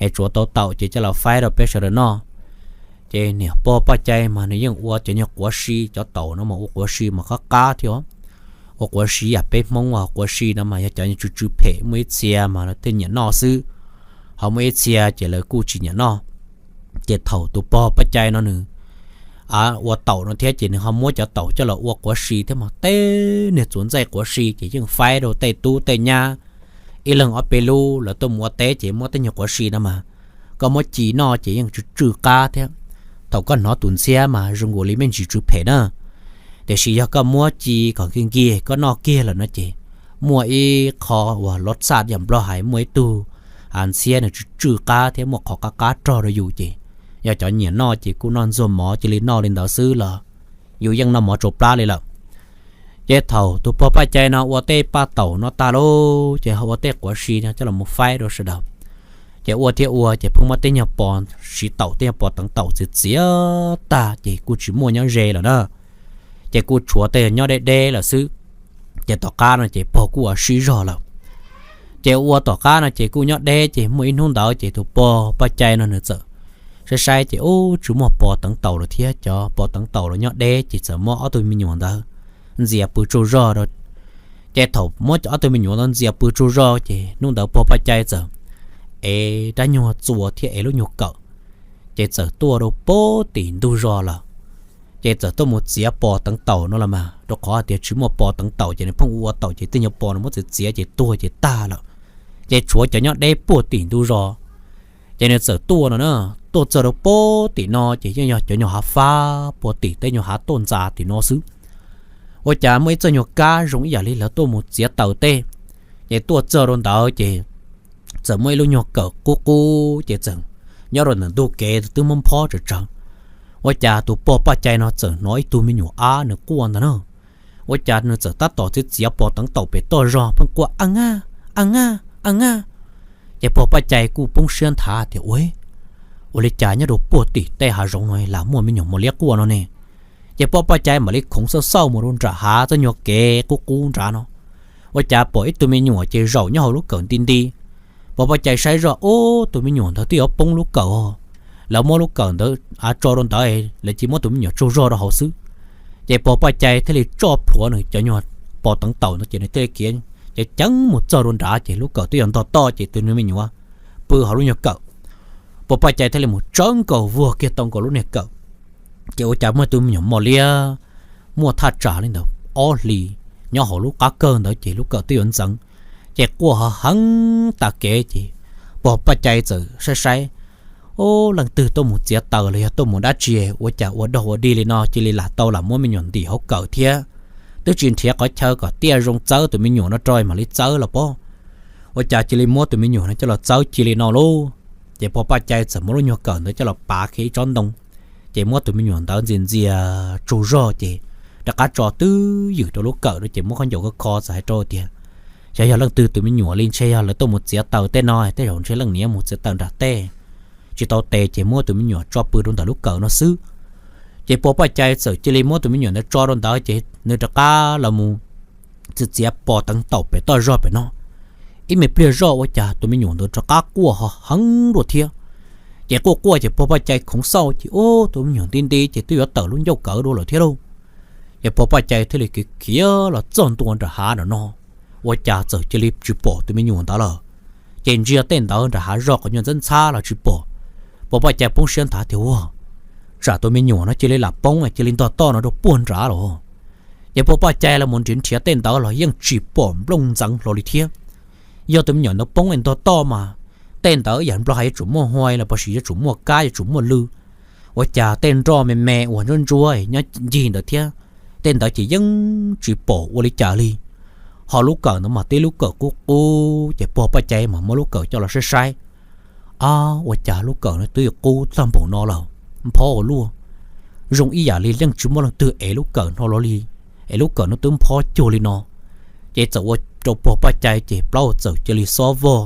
es tsuas tau taum ces coj los faib rau peb sawv daws noj. Ces niam pog Paj Cai mas nws yeej ua cov nyuag quav si, cov taum no mas ua quav si mas qab qab thiab. Ua quav si yam peb Hmoob ua quav si no mas yog cov tsw tsw phem, muaj ib txhia mas lawv thiaj nyiam noj xwb, ho muaj ib txhia ces lawv kuj tsis nyiam noj. Ces thaum tus pog Paj Cai no nws ua taum no thiab ces nws ho muab cov taum coj los ua quav si thiab mas tej niag txuas ntxaij quav si ces yeej faib rau tej tub tej nyab ib leeg ob peb lub, lawv tuaj mus ua teb ces muab tej nyuag quav si no mas koj muab ci noj ces yeej tsw tsw qab thiab. Thaum koj hnov tus ntxhiab mas zoo nkaus li me ntsis tsw phem na, tiam sis yog koj muab ci kom nkig nkig koj noj kiag lawm no ces muaj ib qho uas lov txaj yam Nplog hais muaj ib tug ntxhiab nws tsw tsw qab thiab muaj qhov qab qab rog rau yus ces yog cov nyiam noj ces kuj noj ntxuag mov cia li noj li ntawd xwb los yus yeej noj mov tsau plab li lawm. Ces thaum tus pog Paj Cai no ua tej paj taum no tag lauj ces ho ua tej quav si no coj los mus faib rau sawv daws. Ces ua thiab ua ces pheej muab tej nyuag pos siv taum, tej nyuag pos teev taum txiav txiav tag ces kuj tsis muaj nyob ze lawm na, ces kuj tshuav tej nyob deb deb lawm xwb. Ces tom qab no ces pog kuj ua sib zog lawm. Ces ua tom qab no ces kuj nyob deb ces muaj ib hnub ntawd ces tus pog Paj Cai no nws txawm saib saib ces ub tsis muaj pos teev taum lawm thiab, cov pos teev taum los nyob deb ces txawm muab ob tug me nyuam ntawd ntxias pw tsaug zog. Ces thaum muab ob tug me nyuam ntawd ntxias pw tsaug zog ces hnub ntawd pog Paj Cai txawm ev rab nyuag txuas thiab ev lub nyuag kawm, ces txawm tuaj rau puag tim ntug zos lawm. Ces txawm tuaj mus txiav pos teev taum no los mas rau qhov hais tias tsis muaj pos teev taum ces nws pheej ua taum ces tej nyuag pos no muab txiav txiav ces tuag ces tag lawm, ces tshuav cov nyob deb puag tim ntug zos. Ces nws txawm tuaj no na, tuaj txog rau puag tim no ces yeej yog cov nyuag hav fab puag tim tej nyuag hav tuaj ntxa tim no xwb. Ua cas muaj ib txoj nyuag kab zoo ib yam li lawv tuaj mus txiav taws tej, ces tuaj txog rau ntawd ces txawm muaj ib lub nyuag kawm qub qub ces txawm nyob rau ntawm ntug kev twb mob phob tsawv tsawv. Ua cas tus pog Paj Cai no txawm hnov ib tug me nyuam ab nws quaj ntag na. Ua cas nws txawm tab tom txiav txiav pos teev taum pem toj zog pheej quaj a nga, a nga, a nga. Ces pog Paj Cai kuj poob siab nthav tias ua, ua li cas nyob rau puag tim tej hav zoov no lam muaj me nyuam mos liab quaj no ne. Ces pog Paj Cai mam li khoov xauj xauj mus rau nram hav txoj nyuag kev qub qub nrad no, ua cas pom ib tug me nyuam ces zaum nyob hauv lub kawm nti nti. Pog Paj Cai saib zoj ub tus me nyuam ntawd twb yuav poob lub kawm os, lawv muab lub kawm ntawd tso rau ntawd, lawv cia muab tus me nyuam tsaug zog rau hauv xwb. Ces pog Paj Cai thiaj li tso plhuav nws cov nyuag pos teev taum ntawd ces nws thiaj li khiav ceev ceev mus txog rau nrad ces lub kawm twb yuav ntog toj ces tus me nyuam pw hauv lub nyuag kawm. Pog Paj Cai thiaj li mus tsawv nkaus vuag kiag tau nkaus lub niag kawm. Ces ua cas muaj tus me nyuam mos liab muaj thaj tsam li ntawd ob hlis nyob hauv lub qab kawg ntawd ces lub kawm twb yuav ntxeev, ces quaj ho heev tas kev ces pog Paj Cai txawm saib saib, ub leej twg tuaj mus txiav taws los yog tuaj mus dab tsi ua cas ua dog ua dig li no cia li lam tau lam muab me nyuam ntim hauv kawm thiab. Twb tsis nrhiav qhov chaw kom tiaj zoo txawb tus me nyuam no rau mam li txawb los pob. Ua cas cia li muab tus me nyuam no coj los txawb cia li no lauj. Ces pog Paj Cai txawm muab lub nyuag kawm ntawd coj los pav kiag ib tsob ntoo, ces muab tus me nyuam ntawd ntxias ntxias tsaug zog ces rov qab tso twb ywm rau lub kawm no ces muab khaub ncaws kho kho txawm hais rau tias, xyov yog leej twg tus me nyuam li, ntshe yog lawv tuaj mus txiav taws tej no, tej zaum ntshe leej niam mus txiav taws nram tej tsis tau tes ces muab tus me nyuam tso pw rau ntawm lub kawm no xwb. Ces pog Paj Cai txawm cia li muab tus me nyuam ntawd tso rau ntawd ces nws rov qab los mus txiav txiav pos teev taum pem toj zog pem no. Ib me pliag zoj ua cas tus me nyuam ntawd rov qab quaj ho heev dua thiab. Ces quaj quaj ces pog Paj Cai khoov xauj ces ub tus me nyuam nti nti ces twb yuav tawm lub ncauj kawm dua lawm thiab lauj. Ces pog Paj Cai thiaj li khiav khiav los txog ntua nram hav nram no, ua cas txawm cia li tsis pom tus me nyuam ntawd lawm. Ces ntsia tej ntawd nram hav zog qhov nyuag ntxhab ntxhab los tsis pom. Pog Paj Cai poob siab nthav tias ua, tsam tus me nyuam no cia li lam poob cia li ntog toj no rau puag nrad los. Ces pog Paj Cai los mus nrhiav nrhiav tej ntawd los yeej tsis pom nplooj ntxeev hlo li thiab. Yog tus me nyuam ntawd poob es ntog toj mas tej ntawd yam Nplog hais yuav tsum muaj huai los puas sis yuav tsum muaj kab yuav tsum muaj lw. Ua cas tej nroj me me uas ntsuab ntsuab nyob ncig ntawd thiab, tej ntawd ces yeej tsis pom ua li cas li. Ho lub kawm ntawd mas tib lub kawm qub qub ces pog Paj Cai mas muab lub kawm coj los saib saib, ab ua cas lub kawm no twb yuav qub tag npaum no lawm. nphob ua luaj, zoo ib yam li yeej tsis muaj leej twg ev lub kawm no los li, es lub kawm no twb nphob cuag li no. Ces txawm ua rau pog Paj Cai ces plaub txawm cia li xob vog.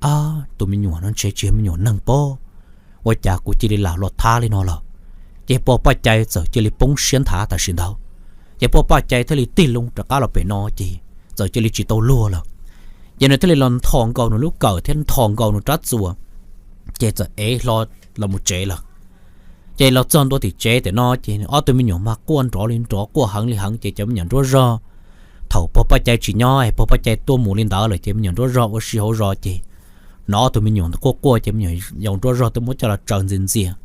Ab, tus me nyuam no ntshe tsis yog me nyuam neeg pob, ua cas kuv cia li lam los thab li no lawm. Ces pog Paj Cai txawm cia li poob siab nthav tam sim ntawd. Ces pog Paj Cai thiaj li tig loo rov qab los pem no ces txawm cia li tsis tau luag lawm. Ces nws thiaj li los nthos nkaus nws lub kawm thiab nthos nkaus nws rab txuas, ces txawm ev hlo los mus tsev lawm. Ces los txog ntua tim tsev tiam no ces ob tug me nyuam mas quaj nrov li nrov, quaj heev li heev, ces cov me nyuam nruab zog, thaum pog Paj Cai tsis nyob es pog Paj Cai tuaj mus li ntawd lawm ces me nyuam nruab zog ua si hauv zos ces hnov ob tug me nyuam quaj quaj ces me nyuam yaus nruab zog twb muab coj los tsaws ntxias ntxias.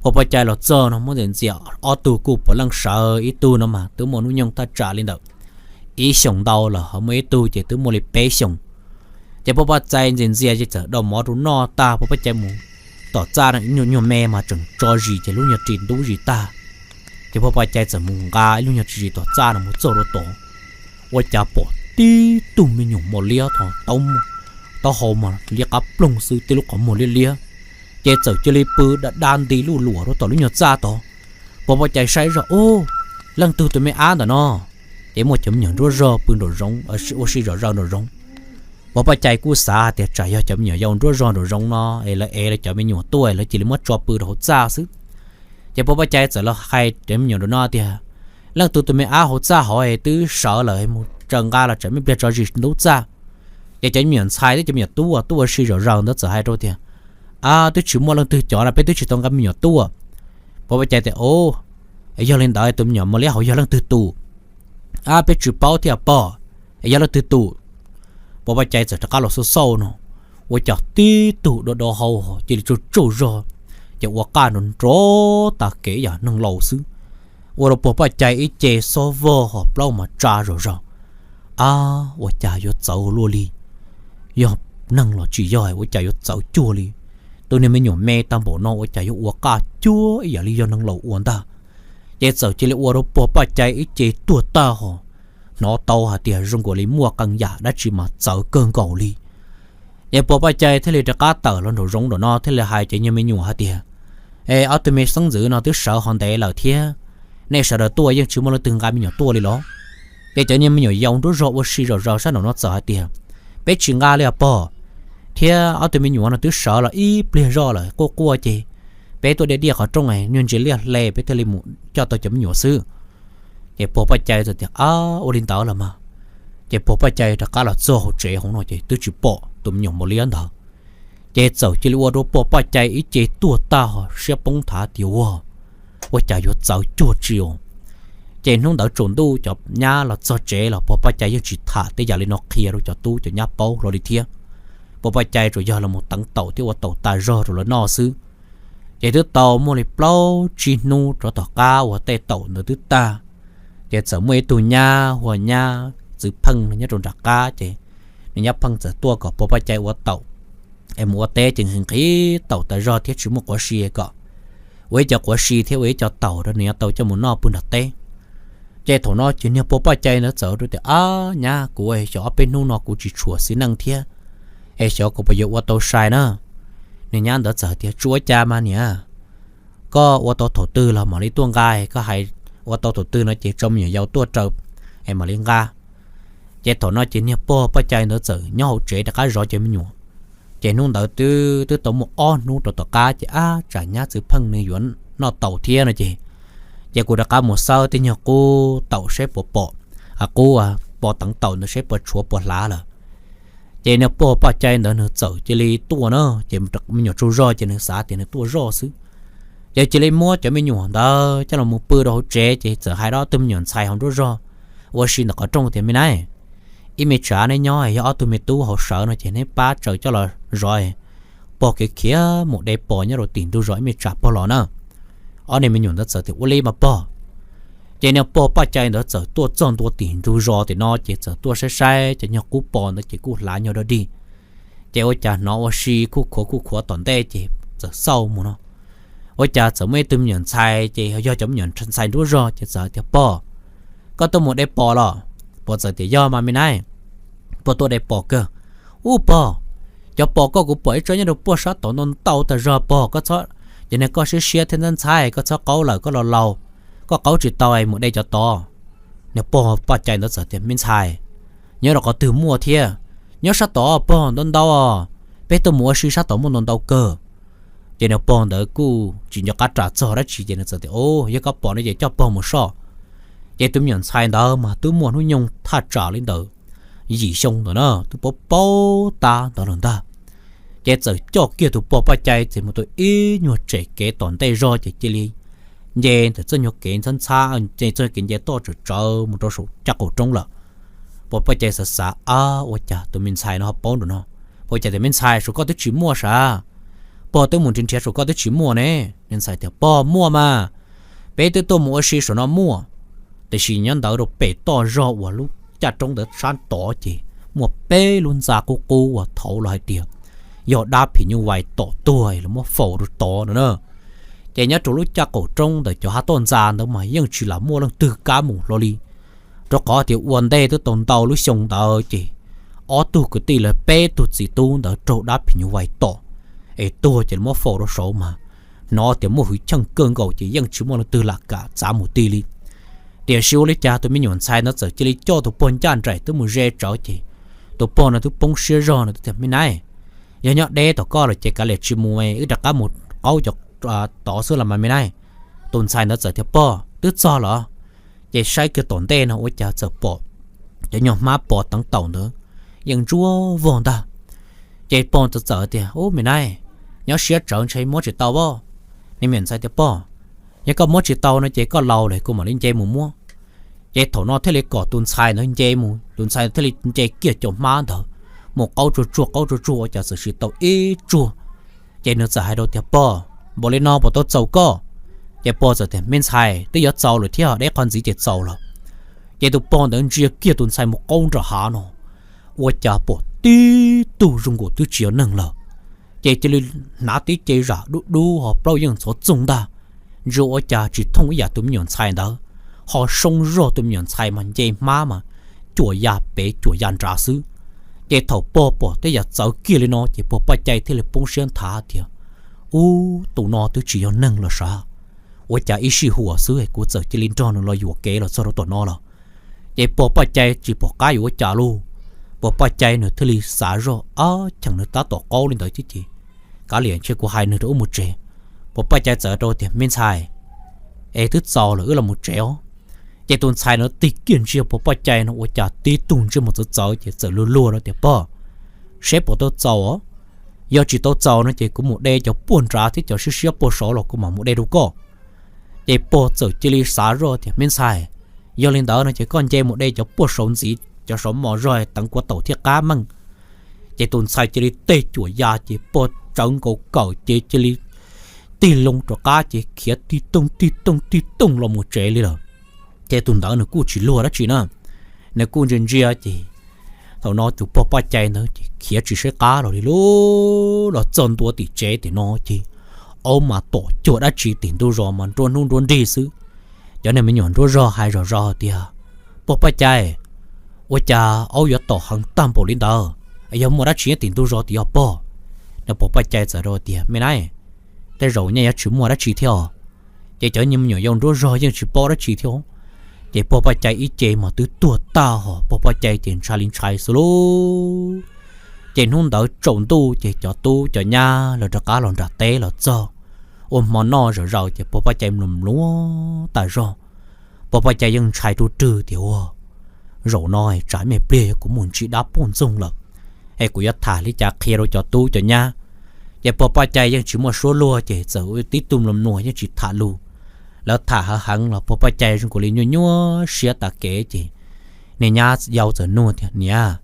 Pog Paj Cai los txog no muab ntxias ntxias, ob tug kuj puav leej sawv, ib tug no mas twb muaj hnub nyoog thaj tsam li ntawm ib xyoos ntau lawm, ho muaj ib tug ces twb muaj li peb xyoos. Ces pog Paj Cai ntxias ntxias ces txawm dau mov rau noj tag, pog Paj Cai mus tom txaj, nyuag me mas tseem tso zis ces lub nyuag ris ntub zis tag. Ces pog Paj Cai txawm mus nqa ib lub nyuag ris tom txaj no mus txog rau tod, ua cas pom tib tug me nyuam mos liab tho, taub hau mas liab qab ploog xwb, tib lub qhov muag liab liab, ces txawm cia li pw da da nti luj luam rau tom lub nyuag txaj tod. Pog Paj Cai saib zoj, ub, leej twg tus me ab ntawm no? Ces muaj cov me nyuam nruab zog pw nraum zoov, ua si zom zaws nraum zoov. Pog Paj Cai kuj xav tias tsam yog cov me nyuam yaus nruab zog nraum zoov no es lawv ev lawv cov me nyuam tuaj lawv cia li muab tso pw rau hauv txaj xwb. Ces pog Paj Cai txawm los hais cov me nyuam nraum no tias, leej twg tus me ab hauv txaj hov es twb sawv lawm, mus tsaws nqa los tsam me pliag tso zis ntub txaj. Ces cov me nyuam ntxhais thiab cov me nyuam tub tuaj ua si zom zaws ntawd txawm hais rau tias, ab, twb tsis muaj leej twg cov no, peb twb tsis tau nqa me nyuam tuaj. Pog Paj Cai tias, o, yog li ntawd tus me nyuam mos liab hauv yog leej twg tus? Ab, peb tsis paub thiab pog, es yog leej twg tus? Pog Paj Cai txawm rov qab los xauj xauj no, ua cas tib tug do do hau cia li tsaug tsaug zog, ces ua qaj nrov nrov tas kev yam neeg laus xwb, ua rau pog Paj Cai ib ce xob vog hos plaub mas tsa zom zaws. Ab, ua cas yuav txawv luaj li, yog neeg los tsis yog, ua cas yuav txawv cuag li. Tus niag me nyuam me tag npaum no ua cas yuav ua qaj cuag ib yam li yog neeg laus ua ntag. Ces txawm cia li ua rau pog Paj Cai ib ce tuag tag hos, hnov tau hais tias zoo nkaus li muaj qee yam dab tsi mas txawv kawg nkaus li. Ces pog Paj Cai thiaj li rov qab tawm los nraum zoov nraum no thiaj li hais cov nyuag me nyuam hais tias, es ob tug me xeeb ntxwv no twb sawv hov ntev lawm thiab, nej sawv daws tuaj yeej tsis muaj leej twg nqa me nyuam tuaj li los? Ces cov niag me nyuam yaus nruab zog ua si zom zaws sab nraum no txawm hais tias, peb tsis nqa li os pog, thiab ob tug me nyuam no twb sawv los ib pliag zoj lawm quaj quaj ces peb tuaj diaj diaj qhov rooj, nyuag ntsis liaj hle peb thiaj li mus coj tau cov me nyuam xwb. Ces pog Paj Cai txawm tias, ab, ua li ntawd los mas. Ces pog Paj Cai rov qab los txog hauv tsev hauv no ces twb tsis pom tus me nyuam mos liab ntawd. Ces txawm cia li ua rau pog Paj Cai ib ce tuag tag hos siab poob nthav tias, ua, ua cas yuav txawv cuag tsi os. Ces hnub ntawd tsaus ntuj cov nyab los txog tsev los pog Paj Cai yeej tsis tham tej yam li no qhia rau cov tub cov nyab paub hlo li thiab. Pog Paj Cai tsuas yog los mus teev taum thiab ua taum tas zog rau lawv noj xwb. Ces twb tau muaj li plaub tsib hnub rov tom qab uas tej taum ntawd twb tag, ces txawm muaj ib tug nyab hu ua nyab Txwv Pheej nyob rau nram qab, ces nws nyab Pheej txawm tuaj kom pog Paj Cai ua taum, es mus ua teb ces nqhis nqhis taum tas zog thiab tsis muaj quav si kom ua ib co quav si thiab ua ib co taum rau nws yuav tau coj mus noj pw nram teb. Ces thaum no ces niag pog Paj Cai ntawd txawm rau tias, ab nyab, kuv xyov ob peb hnub no kuv tsis tshua xis neej thiab, es xyov kuv puas yuav ua tau sai na. Niag nyab ntawd txawm tias, tsis ua cas mas niam, koj ua tau thaum twg los mam li tuaj nqa, koj hais ua tau thaum twg no ces tso me nyuam yaus tuaj raws es mam li nqa. Ces thaum no ces niag pog Paj Cai ntawd txawm nyob hauv tsev rov qab zov cov me nyuam. Ces hnub ntawd twb twb tau muaj ob hnub rau tom qab ces ab tsam nyab Txwv Pheej nws yuav noj taum thiab no ces, ces kuv rov qab mus xawb tej nyuag qub taum seb puas pom, qub pov teev taum ntawd seb puas tshuav puas hlav lawm. Ces niag pog Paj Cai ntawd nws txawm cia li tuaj na, ces me nyuam tsaug zog ces nws xav tias nws tuaj zoj xwb. Ces cia li muab cov me nyuam ntawd coj los mus pw rau hauv tsev ces txawm hais rau ob tug me nyuam ntxhais hauv nruab zog ua si ntawm qhov rooj tias, me nab, ib me tsam neb nyob yog ob tug me tub hauv sawv no ces neb pab tsaws coj los zov pog kev khiav mus de pos nyob rau tim ntug zos ib me tsam pog los na. Ob niag me nyuam ntawd txawm tias, ua li mas pog. Ces niag pog Paj Cai ntawd txawm tuaj txog ntua tim ntug zos tim no ces txawm tuaj saib saib cov nyuag qub pos ntawd ces kuj hlav nyuag dog dig. Ces ua cas hnov ua si kuj khuav kuj khuav tom ntej ces txawm xauj mus no, ua cas txawm muaj ib tug me nyuam ntxhais ces yog cov me nyuam ntxhais nruab zog ces txawm tias, pog, koj tuaj mus de pos los? Pog txawm tias, yog mas me nab, pog tuaj de pos kawg. Ub pog, cov pos koj kuv pom ib tsob nyob rau puag sab tod ntau ntau tas zog pog, koj txhob, Ces nws koj siab siab thiab ntxhab ntxhab, koj txhob qaub lawm, koj laus laus, koj qaub tsis tau es mus de cov tod. Nws pog poj cai ntawd txawm tias, Me ntxhais, nyob rau qhov twg muaj thiab? Nyob sab tod pog ntau ntau, peb tuaj mus ua si sab tod muaj ntau ntau kawg. Ces nws pog ntawd kuj tsis nco qab ras txog dab tsi ces nws txawm tias, Au, yog koj pom no ces coj pog mus soj. Ces tus me nyuam ntxhais ntawd mas twb muaj hnub nyoog thaj tsam li ntawd yim xyoo ntawd na, twb paub paub tab ntawd lawm ntag. Ces txawm coj kiag tus pog poj cai ces mus tau ib nyuag tsem kev tom ntej zog ces cia li nce ntawm txoj nyuag kev ntxhab ntxhab, txoj kev nce toj tsawm tsawv mus rau saum caj qaum roob lawm. Pog poj cai xav xav, Ab, ua cas tus me ntxhais no ho paub nraum no? Pog cai tias, Me ntxhais, saum koj twb tsis muaj sav, pog twb mus nrhiav nrhiav saum koj twb tsis muaj ne. Me ntxhais tias, Pog, muaj mas, peb twb tuaj mus ua si saum no muaj. Tiam sis nyob ntawd rau pem toj zog uas lub caj roob ntawd sab tod ces muaj peb lub ntxa qub qub uas thaud los hais tias yog dab phim nyuj vais tom tuag los muab faus rau tod no na. Ces nyob rau lub caj qaum roob ntawm cov hav toj ntxa ntawd mas yeej tsis lam muaj leej twg kam mus hlo li, rau qhov tias ua ntej twb tau ntau lub xyoo ntawd ces ob tug kwv tij lawv peb tug txiv tub ntawd raug dab phim nyuj vais tom es tuag ces lawv muab faus rau saud mas hnov tias muaj hwj chim kawg nkaus ces yeej tsis muaj leej twg lam kam txav mus ti li. Tiam sis ua li cas tus me nyuam ntxhais ntawd txawm cia li coj tus pog ncaj nraim twb mus ze tsawv ces tus pog no twb poob siab zog no twb tias, Me nab, yog nyob deb tom koj lawm ces kav liam tsis mus, wb rov qab mus qaub cov tod xwb los mas me nab. Tus ntxhais ntawd txawm tias, Pog, twb txog los? Ces saib kiag tom ntej no ua cas txawm pom cov nyuag hmab pos teev taum ntawd yeej ntsuab vog ntag. Ces pog txawm txawm tias, Ub, me nab, nyob siab tsawv ntshe muab tsis tau as. Nws me nyuam ntxhais tias, Pog, yog koj muab tsis tau no ces koj laus lawm kuv mam li nce mus muab. Ces thaum no thiaj li kom tus ntxhais ntawd nce mus, tus ntxhais thiaj li nce kiag cov hmab ntawd mus qaub tsuag tsuag qaub tsuag tsuag ua cas txawm siv tau ib tsuag. Ces nws txawm hais rau tias, Pog, npaum li no puas tau txaus koj? Ces pog txawm tias, Me ntxhais, twb yuav txaus lawm thiab, deb qhov ntxiv ces txaus lawm. Ces tus pog ntawd ntsia kiag tus ntxhais mus qaub nram hav no, ua cas pom tib tug zoo nkaus twb tsis yog neeg lawm. Ces cia li hnav tib ce zam dub dub ho plaub yeej ntxhov txoog ntag, ntsia ua cas tsis thooj ib yam tus me nyuam ntxhais ntawd, ho soob zog tus me nyuam ntxhais mas nce hmab mas cuam ya pem cuam ya nrad xwb. Ces thaum pog pom tej yam txawv kiag li no ces pog poj cai thiaj li poob siab nthav tias, Ub, tus no twb tsis yog neeg los sav, ua cas ib sij huam xwb kuv txawm cia li nrog nws los yuam kev los txog rau tom no lawm. Ces pog poj cai tsis pom qab yuav ua cas lauj, pog poj cai nws thiaj li xav zog, Ab, cheem nws tab tom qaub li ntawd thiab ces kav liam ntshe kuv hais nws rau wb mus tsev. Pog poj cai txawm rau tias, Me ntxhais, es twb txaus lawm wb los mus tsev os. Ces tus ntxhais no tig kiag ntsia pog poj cai no ua cas tib tug ntsej muag txawv txawv ces txawm luag luag rau tias, Pog, seb puas tau txaus os. Yog tsis tau txaus no ces kuv mus de cov puag nrad thiab cov siab siab puag saud los kuv mam mus de rau koj. Ces pog txawm cia li xav zoj tias, Me ntxhais, yog li ntawd no ces koj nce mus de cov puag saud ntxiv, cov saud mos zog teev kuav taum thiaj qab meej. Ces tus ntxhais cia li tej cuam ya ces pog tsawv nkaus kawm ces cia li tig loo rov qab ces khiav tig tooj tig tooj tig tooj los mus tsev li lawm. Ces tus ntawd nws kuj tsis luag dab tsi na, nws kuj ntsia ntsia ces thaum no tus pog poj cai ntawd ces khiav tsis saib qab los li lub los txog ntua tim tsev tim no ces aub mas tom cuag dab tsi tim ntug zos mas nruab hnub nruab nrig xwb. Cov niag me nyuam nruab zog hais zom zaws tias, Pog poj cai, ua cas aub yuav tom heev tag npaum li ntawd? Yog muaj dab tsi nyob tim ntug zos tim yog pog? Nws pog poj cai txawm rau tias, Me nab, tej zaum nyaj yuav tsis muaj dab tsi thiab os. Ces cov me nyuam yau nruab zog yeej tsis paub dab tsi thiab. Ces pog poj cai ib ce mas twb tuag tag hos pog poj cai ces ntshai li ntshai xwb lauj. Ces hnub ntawd tsaus ntuj ces cov tub cov nyab lawv rov qab los nram teb los txog, ua hmo noj zom zaws ces pog poj cai mluas mluas tas zog. Pog poj cai yeej ntshai ruj rwg tias, Ua, zaum no tsam me pliag yog kuv mus ntsis dab poj ntxoog lawm es kuv yuav tham li cas qhia rau cov tub cov nyab? Ces pog poj cai yeej tsis muaj suab luag ces txawm ua tib tug mluas mluas yeej tsis tham lus. Lawv tham heev heev los pog poj cai zoo nkaus li nyuaj nyuaj siab tas kev ces niag nyab yau txawm nug tias, Niam,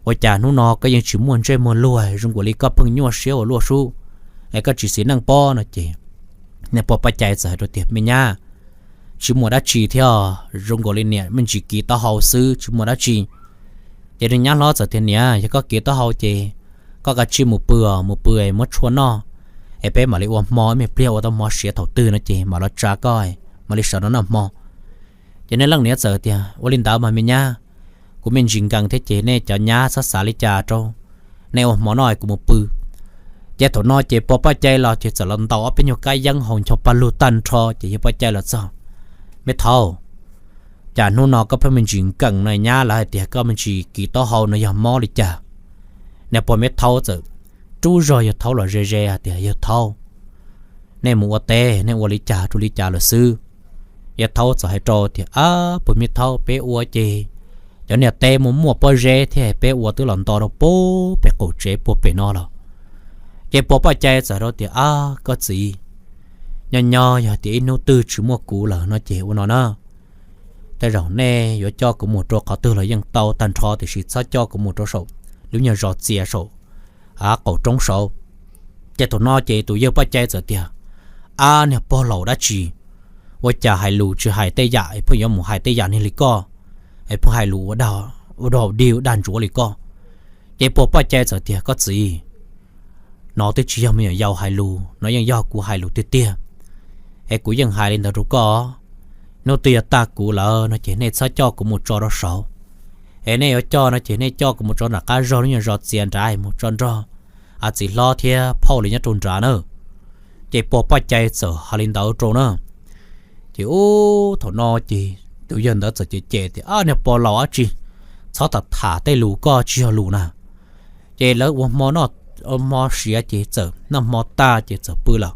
ua cas hnub no koj yeej tsis muaj ntsej muag luag, zoo nkaus li koj pheej nyuaj siab ua luaj sub, es koj tsis xis neej pob? No ces niag pog poj cai txawm hais rau tias, Me nyab, tsis muaj dab tsi thiab, zoo nkaus li niam me ntsis kiv taub hau xwb, tsis muaj dab tsi. Ces niag nyab hlob txawm tias, Niam, yog koj kiv taub hau ces koj kav tsij mus pw, mus pw es muab tshuaj noj, es peb mam li ua hmo, me pliag ua tau hmo siav thaum twg no ces mam los tsa koj, mam li sawv los noj hmo. Ces niag leej niam txawm tias, Ua li ntawd mas me nyab, kuv me ntsis nkees thiab ces nej cov nyab txhob xav li cas rau, nej ua hmo noj es kuv mus pw. Ces thaum no ces pog Paj Cai los ces txawm los ntaus ob peb nyuag kab yeeb haus ncho paj lug tag nrho ces yawg Paj Cai los txog, Me thaub, cas hnub no koj pheej me ntsis nkees no? Nyab lawv hais tias koj me ntsis kiv taub hau no yog mob li cas? Niag pog me thaub txawm rub zog yawg thaub los ze ze hais tias, Yawg thaub, nej mus ua teb nej ua li cas rau li cas lawm xwb? Yawg thaub txawm hais rau tias, Ab, pog me thaub, peb ua ces cov niag teb muaj muaj pob zeb thiab peb ua twb los nto rau pem qaum tsev puag pem no lawm. Ces pog Paj Cai txawm hais rau tias, Ab, koj txiv, nyob nyob yog tias ib hnub twg tsis muaj kuv lawm no ces ua no na, tej zaum nej yuav coj kuv mus rau qhov twg los yeej tau tag nrho, tiam sis txhob coj kuv mus rau saum lub nyuag zos txias saum qaum roob saud. Ces thaum no ces tus yawg Paj Cai txawm tias, Ab, niag pog laus dab tsi, ua cas hais lus tsis hais tej yam es pheej yuav mus hais tej yam niag li koj, es pheej hais lus ua dog dig dag ntsuav li koj? Ces pog Paj Cai txawm tias, Koj txiv, no twb tsis yog me nyuam yaus hais lus, no yeej yog kuv hais lus tiag tiag. Es kuv yeej hais li ntawd rau koj, hnub twg yog tag kuv lawm no ces nej txhob coj kuv mus tso rau saud, es nej yuav coj no ces nej coj kuv mus tso nram qab zog lub nyuag zos txias nrad, mus tso nrog txiv hlob thiab phauj li nyob rau nrad na. Ces pog Paj Cai txawm hais li ntawd rau na. Ces ub, thaum no ces tus yawg ntawd txawm cem cem tias, Ab, niag pog laus dab tsi, txhob tham tham tej lus koj tsis yog lus na. Ces lawv ua hmo siav ces txawm noj hmo tag ces txawm pw lawm.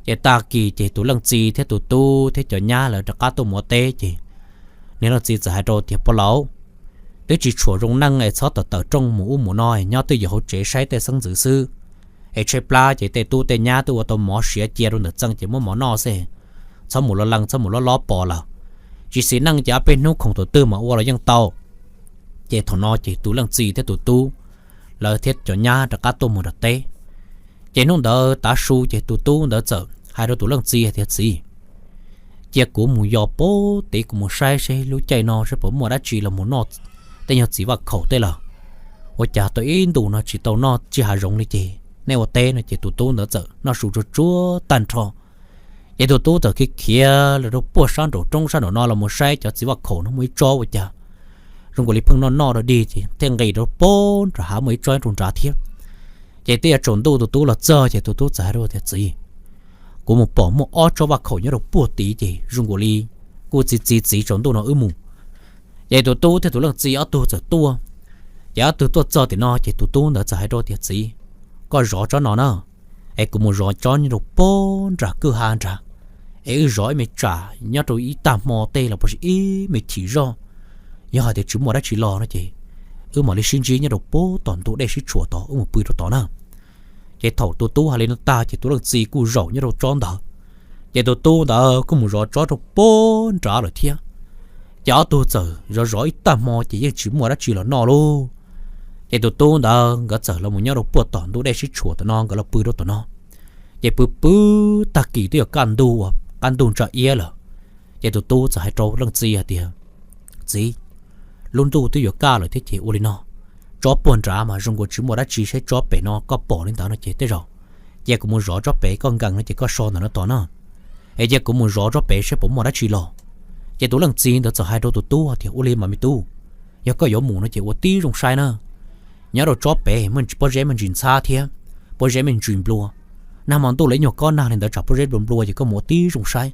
Ces tag kis ces tus leej txiv thiab tus tub thiab cov nyab lawv rov qab tuaj mus ua teb ces niag leej txiv txawm hais rau tias, Pog laus, twb tsis tshua zoo neej es txhob tawm tawm rooj mus ub mus no, nyob twj ywm hauv tsev saib tej xeeb ntxwv xwb. Es tshaib plab ces tej tub tej nyab twb ua tau mov siav cia rau ntawm txee ces muab mov noj xwb, txhob mus los lees, txhob mus lob lob pos lawm. Tsis xis neej ces ob peb hnub khoom tus twg mas ua los yeej tau. Ces thaum no ces tus leej txiv thiab tus tub lawv thiab cov nyab rov qab tuaj mus nram teb. Ces hnub ntawd tav su ces tus tub ntawd txawm hais rau tus leej txiv hais tias, Txiv, cia kuv mus yos pem tid kuv mus saib seb lub caij no seb puas muaj dab tsi los mus noj tej nyuag txiv vaj khaum tej lawm. Ua cas tau ib ntus no tsis tau noj tsis hav zoov li ces nej ua teb no. Ces tus tub ntawd txawm noj su tsuag tsuag tag nrho. Ces tus tub txawm khiav khiav los rau puag sab nraum roob sab nraum no los mus saib cov txiv vaj khaum no muaj ib tsob ua cas zoo nkaus li pheej noj noj dog dig ces thiaj nqis rau puag nram hav muaj ib tsob rau nrad thiab. Ces twb yuav tsaus ntuj tus tub los txog ces tus tub txawm hais rau tias, Txiv, kuv mus pom muaj ob tsob vaj khaum nyob rau puag tid ces zoo nkaus li kuj txiv txiv txiv tsaus ntuj no wb mus. Ces tus tub thiab tus leej txiv ob tug txawm tuaj. Ces ob tug tuaj txog tim no ces tus tub ntawd txawm hais rau tias, Txiv, koj zov tsob no na, es kuv mus zov tsob nyob rau puag nram kwj ha nrad, es wb zov ib me tsam nyob rau ib tag hmo tej los puas sis ib me chim zoj. Yog hais tias tsis muaj dab tsi los no ces wb mam li sib ntsib nyob rau puag tom ntug dej sib tshuam tod, wb mus pw rau tod na. Ces thaum tus tub hais li no tag ces tus leej txiv kuj zaum nyob rau tsob ntawd. Ces tus tub ntawd kuj mus zov tsob rau puag nrad lawm thiab. Ces ob tug txawm zov zov ib tag hmo ces yeej tsis muaj dab tsi los noj lauj. Ces tus tub ntawd nkawd txawm los mus nyob rau puag tom ntug dej sib tshuam tom no, nkawd los pw rau tom no. Ces pw pw tag kis twb yuav kaj ntug uas kaj ntug ntsa iab lawm. Ces tus tub txawm hais rau leej txiv hais tias, Txiv, lub ntuj twb yuav kaj lawm thiab ces ua li no, tsob puag nrad mas zoo nkaus tsis muaj dab tsi, saib tsob pem no koj pom li ntawd no ces tej zaum cia kuv mus zov tsob pem, koj nkees no ces koj so ntawm no tos na, es cia kuv mus zov tsob pem saib puas muaj dab tsi los. Ces tus leej txiv ntawd txawm hais rau tus tub tias, Ua li mas me tub, yog koj yuav mus no ces ua tib zoo saib na. Nyob rau tsob pem pob zeb me ntsis ntxhab thiab, pob zeb me ntsis nplua. Nag hmo ntuj los ib nyuag kob nag li ntawd tsam pob zeb nplua nplua ces koj mus ua tib zoo saib,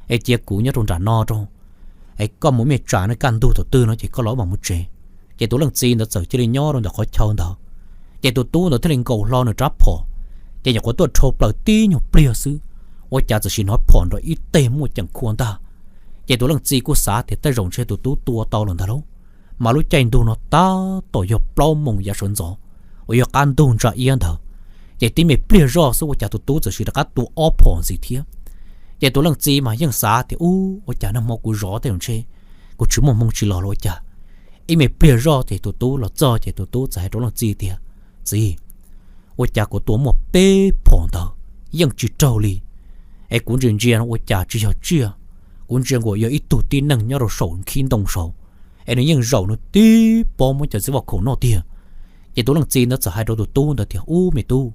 es cia kuv nyob rau nram no rau, es koj mus me tsam no kaj ntug thaum twg no ces koj los mam mus tsev. Ces tus leej txiv ntawd txawm cia li nyob rau ntawm qhov chaw ntawd. Ces tus tub ntawd thiaj li nkaus hlo nws rab phom, ces nyuam qhuav tuaj dhau plaws tib nyuag pliag xwb, ua cas txawm sim hnov phom nrov ib teg muaj ceem khua ntag. Ces tus leej txiv kuj xav tias tej zaum ntshe tus tub tua tau lawm ntag lauj, mas lub caij ntug no tab tom yog plaub moos yav sawv ntxov uas yog qab ntug ntsa iab ntawd. Ces tib me pliag zoj xwb ua cas tus tub txawm sim rov qab tua ob phom ntxiv thiab. Ces tus leej txiv mas yeej xav tias, Ub, ua cas nag hmo kuv zov tej zaum ntshe kuv tsis muaj hmoo tsis los los ua cas. Ib me pliag zoj ces tus tub los txog ces tus tub txawm hais rau leej txiv tias, Txiv, ua cas kuv tua muaj peb phom ntawd yeej tsis raug li, es kuv ntsia ntsia no ua cas tsis yog tsiaj, kuv ntsia nkaus yog ib tug tib neeg nyob rau saum nkhib ntoo saud, es nws yeej zaum nws tib pob muab cov txiv vaj khaum noj tiag. Ces tus leej txiv ntawd txawm hais rau tus tub ntawd tias, Ub me tub,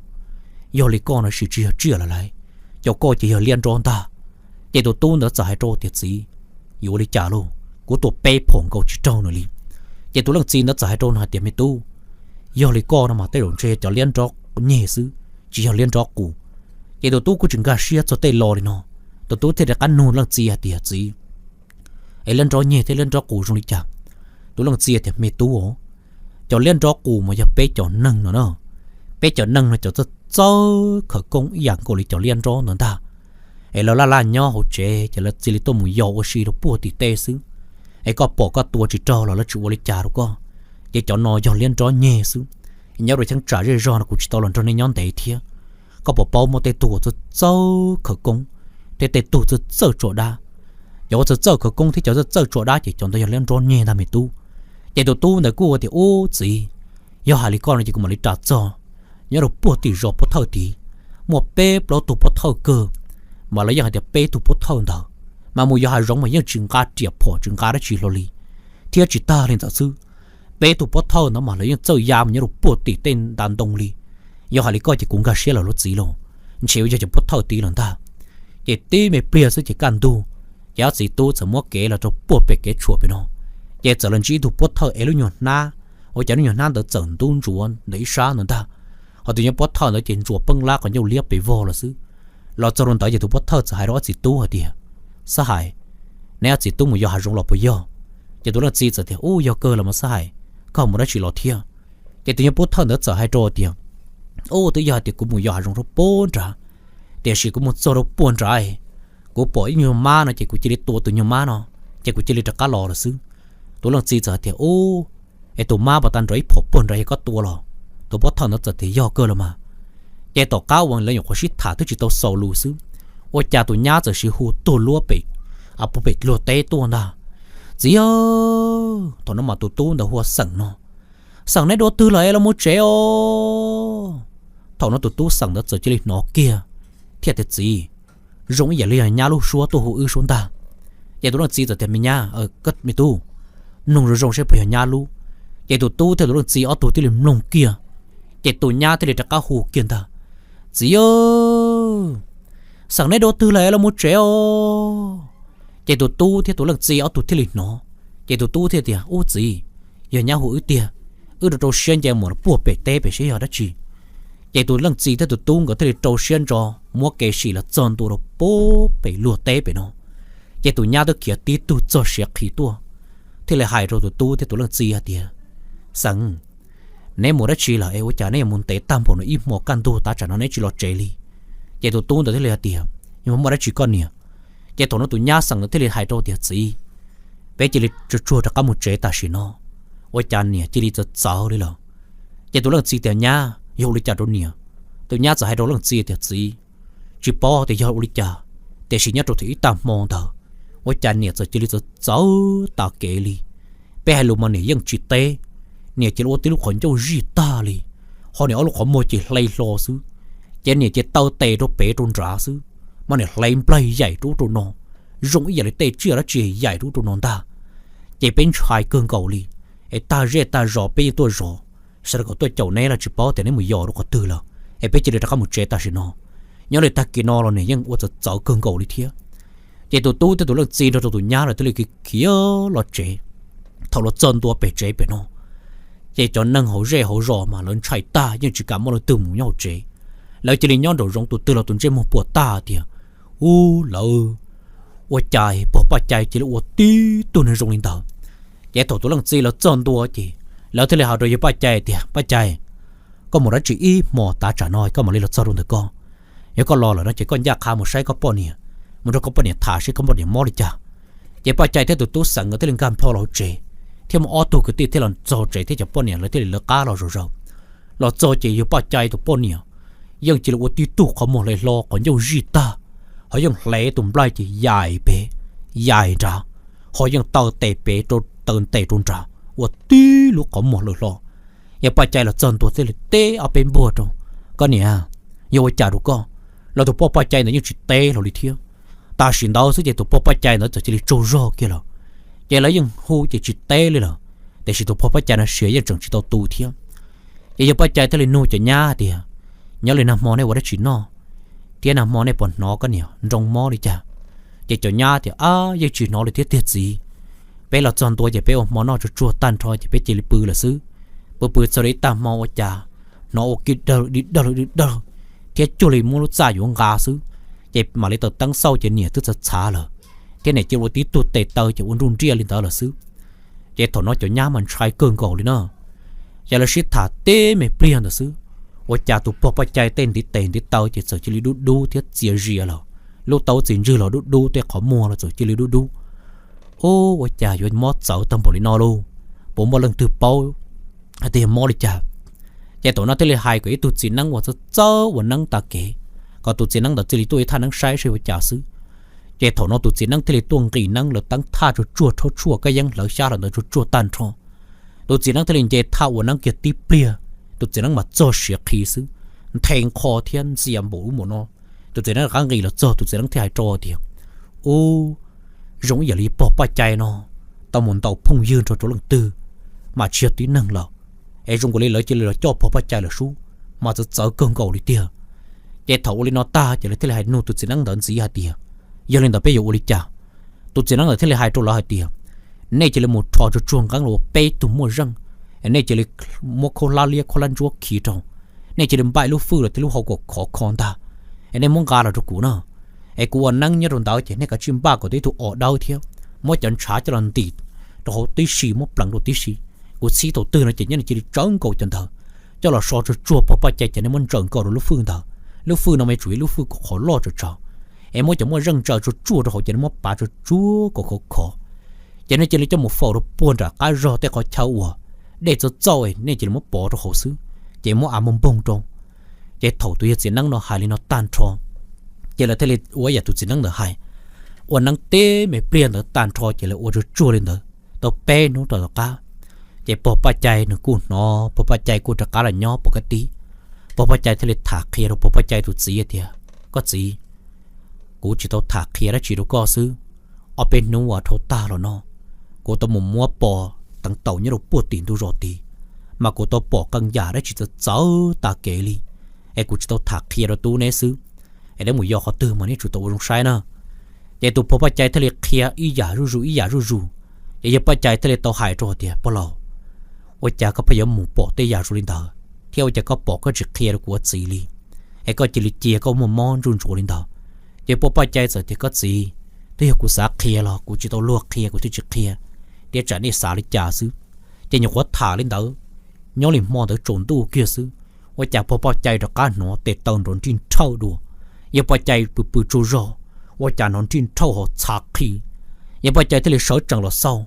yog li koj no sim tsis yog tsiaj lawm lauj, cov koj ces yog liab nrob ntag. Ces tus tub ntawd txawm hais rau tias, Txiv, yuav ua li cas lauj, kuv tua peb phom nkaus tsis raug nws li. Ces tus leej txiv ntawd txawm hais rau nws hais tias, Me tub, yog li koj no mas tej zaum ntshe cov liab nrob nyeg xwb, tsis yog liab nrob qus. Ces tus tub kuj tsis nkag siab txog tej lo li no, tus tub thiaj rov qab nug leej txiv hais tias, Txiv, es liab nrob nyeg thiab liab nrob qus zoo li cas? Tus leej txiv tias, Me tub, cov liab nrob qus mas yog peb cov neeg no na, peb cov neeg no cov txawj txawj khawv koob ib yam nkaus li cov liab nrob ntawd ntag. Es lawv laj laj nyob hauv tsev ces lawv cia li tuaj mus yos ua si rau puag tim tej xwb. Es koj pom koj tua tsis raug los lawv tsis ua li cas rau koj. Ces cov no yog liab nrob nyeg xwb. Nyob rau cheeb tsam zej zog no kuv tsis tau los nrog nej nyob ntev thiab. Koj puas paub muaj tej tug uas txawj txawj khawv koob thiab tej tug txawj txawj tso dab? Cov uas txawj txawj khawv koob thiab cov txawj txawj tso dab ces cov ntawd yog liab nrob nyeg ntag me tub. Ces tus tub ntawd kuj tias, Ub txiv, yog hais li koj no ces kuv mam li ras txog. Nyob rau puag tim zos pov thawj tid, muaj peb plaub tug pov thawj kawg, mas lawv yeej hais tias peb tug pov thawj ntawd mas mus yos hav zoov mas yeej tsis nqa riam phom tsis nqa dab tsi hlo li, thiab tsis tag li ntawd xwb, peb tug pov thawj ntawd mas lawv yeej txawj ya mus nyob rau puag tim tej nta ntoo li. Yog hais li koj ces kuv nkag siab lawm lauj txiv lauj, ntshe yuav yog cov pov thawj tid lawm ntag. Ces tib me pliag xwb ces kaj ntug, ces ob txiv tub txawm muab kev los rau puag pem kev tshuam pem no, ces txawm los ntsib ib tug pov thawj es lub nyuag hnab, ua cas lub nyuag hnab ntawd txawm ntub ntsuav ntawm ib sab ntawd ntag. Ho tus nyuag pov thawj ntawd ces ntsuas peeb lab qhov ncauj liab pes vog lawm xwb. Los txog rau ntawd ces tus pov thawj txawm hais rau ob txiv tub hais tias, Xab hais, neb ob txiv tub mus yos hav zoov los puas yog? Ces tus leej txiv txawm tias, Ub, yog kawg los mas xab hais, koj mus dab tsi los thiab? Ces tus nyuag pov thawj ntawd txawm hais rau tias, Ub, twb yog hais tias kuv mus yos hav zoov rau puag nrad, tiam sis kuv mus txog rau puag nrad, kuv pom ib nyuag mab no ces kuv cia li tua tus nyuag mab no, ces kuv cia li rov qab los lawm xwb. Tus leej txiv txawm hais tias, Ub, es tus mab puas tau nrov ib phom puag nrad yog koj tua los? Tus pov thawj ntawd txawm tias, Yog kawg los mas. Ces tom qab uas lawv nyuam qhuav sib tham twb tsis tau xaus lus xwb, ua cas tus nyab txawm siv hu tuag luab pem, puag pem luag teb tuaj ntag. Txiv, thaum no mas tus tub ntawd hu ua Xeem no. Xeem, neb dua twg lawm es los mus tsev os? Thaum no tus tub Xeem ntawd txawm cia li hnov kiag thiab tias, Txiv, zoo ib yam li yog nyab lub suab tuaj hu wb suab ntag. Ces tus leej txiv txawm tias, Me nyab, me tub, mloog zoo zoo seb puas yog nyab lub. Ces tus tub thiab tus leej txiv ob tug thiaj li mloog kiag, ces tus nyab thiaj li rov qab hu kiag ntag, Txiv, Xeem, neb dua twg lawm es los mus tsev os? Ces tus tub thiab tus leej txiv ob tug thiaj li hnov, ces tus tub thiaj tias, Ub txiv, yog nyab hu wb tiag, wb rau rau siab nce mus puag pem teb pem seb yog dab tsi. Ces tus leej txiv thiab tus tub nkawd thiaj li rau siab ntso muab kev sim los txog ntua rau puag pem luag teb pem no. Ces tus nyab twb khiav tib tug txog siav qhi tuaj, thiaj li hais rau tus tub thiab tus leej txiv hais tias, Xeem, neb mus dab tsi lawm es ua cas neb yuav mus ntev tag npaum no ib hmo kaj ntug tav tsam no neb tsis los tsev li? Ces tus tub ntawd thiaj li hais tias, Yuav muaj dab tsi koj niam? Ces thaum no tus nyab Xeem ntawd thiaj li hais rau tias, Txiv, peb cia li tsuag tsuag rov qab mus tsev tam sim no, ua cas niam cia li txawv txawv li lawm? Ces tus leej txiv tias, Nyab, yog ua li cas rau niam? Tus nyab txawm hais rau leej txiv tias, Txiv, tsis paub tias yog ua li cas, tiam sis nyob rau thaum ib tag hmo ntawd, ua cas niam txawm cia li txawv txawv tas kev li. Peb hais lus mas niam yeej tsis teb, niam cia li ua tib lub qhov ncauj zij tag li, ho niam ob lub qhov muag ces hle hlo xwb, ces niam ces taw tes rau pem rau nrad xwb, mas niam hle nplaig yaim rau ub rau no, zoo ib yam li tej tsiaj dab tsi yaim rau ub rau no ntag. Ces peb ntshai kawg nkaus li, es tag zej tag zos peb yeej tuaj zov, sawv daws kom tuaj caum neb los tsis paub tias neb mus yos rau qhov twg lawm, es peb cia li rov qab mus tsev tam sim no. Nyob li tag kis no los niam yeej ua txawv txawv kawg nkaus li thiab. Ces tus tub thiab tus leej txiv nrog rau tus nyab lawv thiaj li khiav los tsev. Thaum los txog ntua pem tsev pem no, ces cov neeg hauv zej hauv zos mas lawv ntshai tag yeej tsis kam muaj leej twg mus nyob hauv tsev. Lawv cia li nyob nraum zoov tus twg los tus ntsej muag puas tag tias, Ub, lawv ua cas pog Paj Cai cia li ua tib tug neeg zoo li ntawd? Ces thaum tus leej txiv los txog ntua ces lawv thiaj li hais rau yawg Paj Cai tias, Paj Cai, koj mus dab tsi ib hmo tav tsam no koj mam li los txog rau ntawm ko? Yog koj los lawm no ces koj ncaj qha mus saib koj poj niam, mus nrog koj poj niam tham seb koj poj niam mob li cas. Ces Paj Cai thiab tus tub Xeem nkawd thiaj li nkag plho los hauv tsev, thiab muaj ob tug kwv tij thiaj los txog hauv tsev thiab cov poj niam lawv thiaj li lawv qab los zom zaws. Los txog ces yawg Paj Cai tus poj niam yeej cia li ua tib tug qhov muag hle hlo qhov ncauj zij tag, ho yeej hle tus nplaig ces yaim pem yaim nrad, ho yeej taw tes pem rau taw tes rau nrad ua tib lub qhov muag hle hlo. Yawg Paj Cai los txog ntua thiaj li teb ob peb npuaj rau, Koj niam, yog ua cas rau koj? Los tus pog Paj Cai ntawd yeej tsis teb hlo li thiab. Tam sim ntawd xwb ces tus pog Paj Cai ntawd txawm cia li tsaug zog kiag lawm. Ces lawv yeej hu ces tsis teb li lawm, tiam sis tus pog Paj Cai no siav yeej tseem tsis tau tu thiab. Ces yawg Paj Cai thiaj li nug cov nyab tias, Nyob li nag hmo nej ua dab tsi noj? Thiab nag hmo nej puas hnov koj niam nroo mob li cas? Ces cov nyab tias, Ab, yeej tsis hnov li thiab tiag txiv. Peb los txog ntua ces peb ua hmo noj tsuag tsuag tag nrho ces peb cia li pw lawm xwb. Pw pw txog li ib tag hmo ua cas hnov ua kiag dawg li dawg li dawg, thiab cuag li muab lub txaj yuav nqa xwb, ces mam li tau teeb xauj ces niam twb txhav txhav lawm, thiab niam cia ua tib tug tes taw ces ua nruj nriaj li ntawd lawm xwb. Ces thaum no cov nyab mas ntshai kawg nkaus li na. Ces lawv sib tham teb me pliag ntawd xwb, ua cas tus pog Paj Cai tej ntiv tes ntiv taw ces txawm cia li dub dub thiab txias zias lawm, lub taub txiv ntswg los dub dub, tej qhov muag los txawm cia li dub dub. Ub, ua cas yuav mob txawv tag npaum li no lauj? Puas muaj leej twg paub hais tias yog mob li cas? Ces thaum no thiaj li hais kom ib tug txiv neeb uas txawj txawj ua neeb tag kev, kom tus txiv neeb ntawd cia li tuaj ib thaj neeb saib seb ua cas xwb. Ces thaum no tus txiv neeb thiaj li tuaj nqis neeb, lawv teeb thaj tsuag tsuag, rhaub tshuaj kab yeeb hlawv xyab los ntawd tsuag tsuag tag nrho. Tus txiv neeb thiaj li nce thaj ua neeb kiag tib pliag, tus txiv neeb mas txog siav qhi xwb, nthe nqho thiab ntxias npaum ub npaum no. Tus txiv neeb rov qab nqis los txog, tus txiv neeb thiaj hais rau tias, Ub, zoo ib yam li pog Paj Cai no tau mus ntaus phooj ywg nrog rau leej twg, mas tsis yog tib neeg lawm, es zoo nkaus li lawv cia li los coj pog Paj Cai lawm sub, mas txawv txawv kawg nkaus li tiag. Ces thaum ua li no tag ces lawv thiaj li hais nug tus txiv neeb ntawd ntxiv hais tias, Yog li ntawd peb yuav ua li cas? Tus txiv neeb ntawd thiaj li hais rau lawv hais tias, Nej cia li mus rho tsuag tsuag nqeeb los ua peb tug muaj zeej, es nej cia li muab khaub hlab liab khaub hlab ntsuab khi rau, nej cia li npaj ib lub fwj los thiab lub hau kom khov kho ntag, es nej muab nqa los rau kuv na. Es kuv ua neeb nyob rau ntawd ces nej kav tsij npaj kom tau ib tug os dawb thiab, muab cov ntshav coj los ntim rau hauv tib si, muab pleev rau tib si. Kuv txhib tau twg no ces nyob nej cia li tsawv nkaus cov ntawd coj los so tsuag tsuag pog Paj Cai ces nej muab ntsaws nkaus rau lub fwj ntawd. Lub fwj no mas yuav tsum yog lub fwj kom qhov loj tsawv tsawv, es muab cov muaj zeej ntsaws tsuag tsuag rau hauv ces nej muab pav tsuag tsuag kom khov khov. Ces nej cia li coj mus faus rau puag nram qab zog tej qhov chaw uas dej txawj txauj, nej cia li muab pov rau hauv xwb, ces muab av muag npoog rau. Ces thaum tus yawg txiv neeb no hais li no tag nrho, ces lawv thiaj li ua yam tus txiv neeb ntawd hais, ua neeb teb me pliag ntawd tag nrho ces lawv ua tsuag tsuag li ntawd tau peb hnub rau tom qab, ces pog Paj Cai nws kuj hnov, pog Paj Cai kuj rov qab los nyob pom kab tib. Pog Paj Cai thiaj li tham qhia rau pog Paj Cai tus txiv tias, Koj txiv, kuv tsis tau tham qhia dab tsi rau koj xwb. Ob peb hnub uas dhau tag los no, kuv tau mus muab pos teev taum nyob rau puag tim ntug zos tid, mas kuv tau pom qee yam dab tsi txawv txawv tas kev li, es kuv tsis tau tham qhia rau tub neb xwb, es neb mus yos qhov twg mas neb tsum tau ua zoo saib na. Ces tus pog Paj Cai thiaj li qhia ib yam zuj zus ib yam zuj zus, ces yawg Paj Cai thiaj li tau hais rau tias, Pog laus, ua cas koj pheej yuav mus pom tej yam zoo li ntawd thiab ua cas koj pom koj tsis qhia rau kuv ua txiv li, es koj cia li cia koj muaj mob ntsuj ntsuav li ntawd? Ces pog Paj Cai txawm tias, Koj txiv, twb yog kuv xav qhia los kuv tsis tau luag qhia kuv thiaj tsis qhia, thiab tsam nej xav li cas xwb. Ces nyuam qhuav tham li ntawd, nyob li hmo ntawd tsaus ntuj kiag xwb, ua cas pog Paj Cai rov qab hnov tes taw nrov nrij nrhawj dua. Yawg Paj Cai pw pw tsaug zog, ua cas hnov nrij nrhawj ho txhav qhi. Yawg Paj Cai thiaj li sawv tsees los xauj,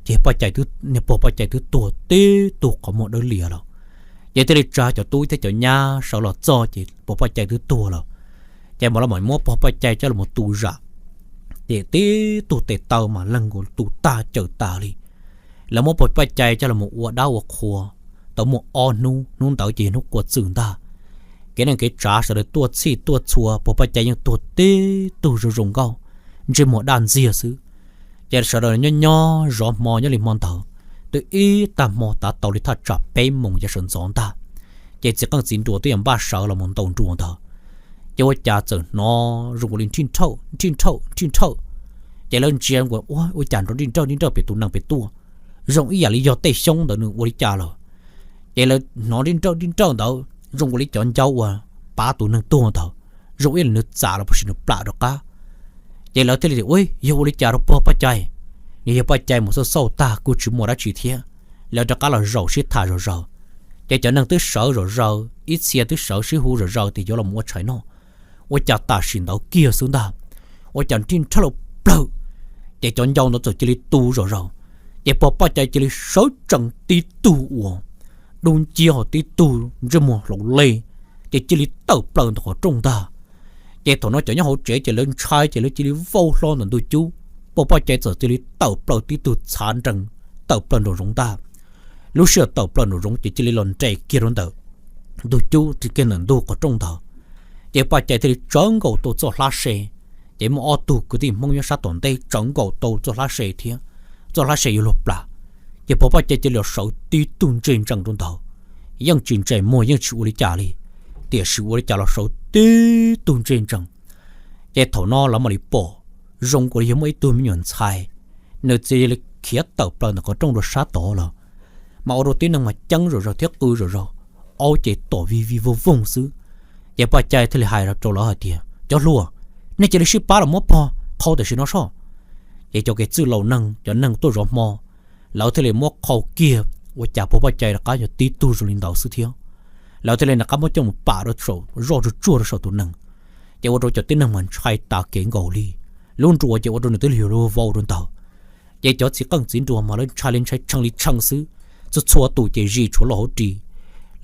ces Paj Cai twb, niag pog Paj Cai twb tuag tib tug qhov muag dawb lias lawm. Ces thiaj li tsa cov tub thiab cov nyab sawv los txog ces pog Paj Cai twb tuag lawm. Ces mam los mam muab pog Paj Cai coj los tu zam, ces tib tug tes taw mas leeg nkaus tu tag caws tas li. Lawv muab pog Paj Cai coj los ua dab ua qhua tau muaj ob hnub, hnub ntawd ces yog hnub quas txwm ntag. Kev neej kev tsav sawv daws tuaj txhij tuaj txhua, pog Paj Cai yeej tuag tib tug zoo zoo nkauj, ntsej muag daj ntxiag xwb. Ces sawv daws nyob nyob zov hmo nyob li hmo ntawd, twb ib tag hmo tav tau li thaj tsam peb moos yav sawv ntxov ntag, ces txiv qeej txiv nruas twb yog npaj sawv los mus ntaus nruas ntawd. Ces ua cas txawm hnov zoo ua li nrhij nrhawj nrhij nrhawj nrhij nrhawj. Ces lawv ntsia ua, ua cas nrov nrij nrhawj nrij nrhawj pem tus nees pem tuaj, zoo ib yam li yog tej xyoob ntawd nws ua li cas lawm. Ces lawv hnov nrij nrhawj nrij nrhawj ntawd zoo ua li cov ncauj uas pav tus neeg tuag ntawd, zoo ib yam li nws txam los puas sis nws plam rov qab. Ces lawv thiaj li tias, Ua, yog ua li cas rau pog Paj Cai? Nws yog Paj Cai mus xauj xauj tag kuj tsis muaj dab tsi thiab. Lawv rov qab los zaum sib tham zom zaws. Ces cov neeg twb sawv zom zaws, ib txhia twb sawv sib hu zom zaws tias yuav los ua tshais noj. Ua cas tam sim ntawd kiag xwb ntag, ua cas nrhij nrhawj plawg, ces cov ncauj ntawd txawm cia li tu zom zaws. Ces pog Paj Cai cia li sawv tsees tib tug uas dub nciab ho tib tug ntsej muag hlaus leg, ces cia li tawm plaws ntawm qhov rooj ntag. Ces thaum no cov nyob hauv tsev ces lawv ntshai ces lawv cia li vau hlo ntawm ntug cub. Pog Paj Cai txawm cia li tawm plaws tib tug txhav nrees, tawm plaws nraum zoov ntag. Lub sij hawm tawm plaws nraum zoov ces cia li los nres kiag rau ntawm ntug cub, kiag ntawm ntug qhov rooj ntawd. Ces Paj Cai thiaj li tsawv nkaus tau txoj hlab se. Ces muaj ob tug kwv tij Hmoob nyob sab tom ntej tsawv nkaus tau txoj hlab se thiab, txoj hlab se yuav luag plam. Ces pog Paj Cai cia li los sawv tib tug ntsej ntsees rau ntawd, yeej tsis ntsej muag yeej tsis ua li cas li, tiam sis ua li cas los sawv tib tug ntsej ntsees. Ces thaum no lawv mam li pom zoo nkaus li yog muaj ib tug me nyuam ntxhais, nws cia li khiav tawm plaws ntawm qhov rooj rau sab tod lawm. Mas ua rau tib neeg mas ceeb zom zaws thiab qw zom zaws, aub ces tom vij vij voog voog xwb. Ces poj cai thiaj li hais rau lawv hais tias, Cov hluas, nej cia li sib pab los muab pog qhau tam sim no soj. Ces cov kev txwj laus neeg, cov neeg tuaj zov hmo, lawv thiaj li muab qhau kiag, ua cas pog poj cai rov qab yog tib tug zoo li ntawd xwb thiab. Lawv thiaj li rov qab muab coj mus pam rau saum zoj tsuag tsuag rau saum tus nees. Ces ua rau cov tib neeg mas ntshai tas kev nkaus li. Lub nruas ces ua rau nws twb li yuav luag vau rau ntawd. Ces cov txiv qeej txiv nruas mas lawv ntshai li ntshai, tshee li tshee xwb. Txhua txhua tus ces zis tshuav los hauv ris,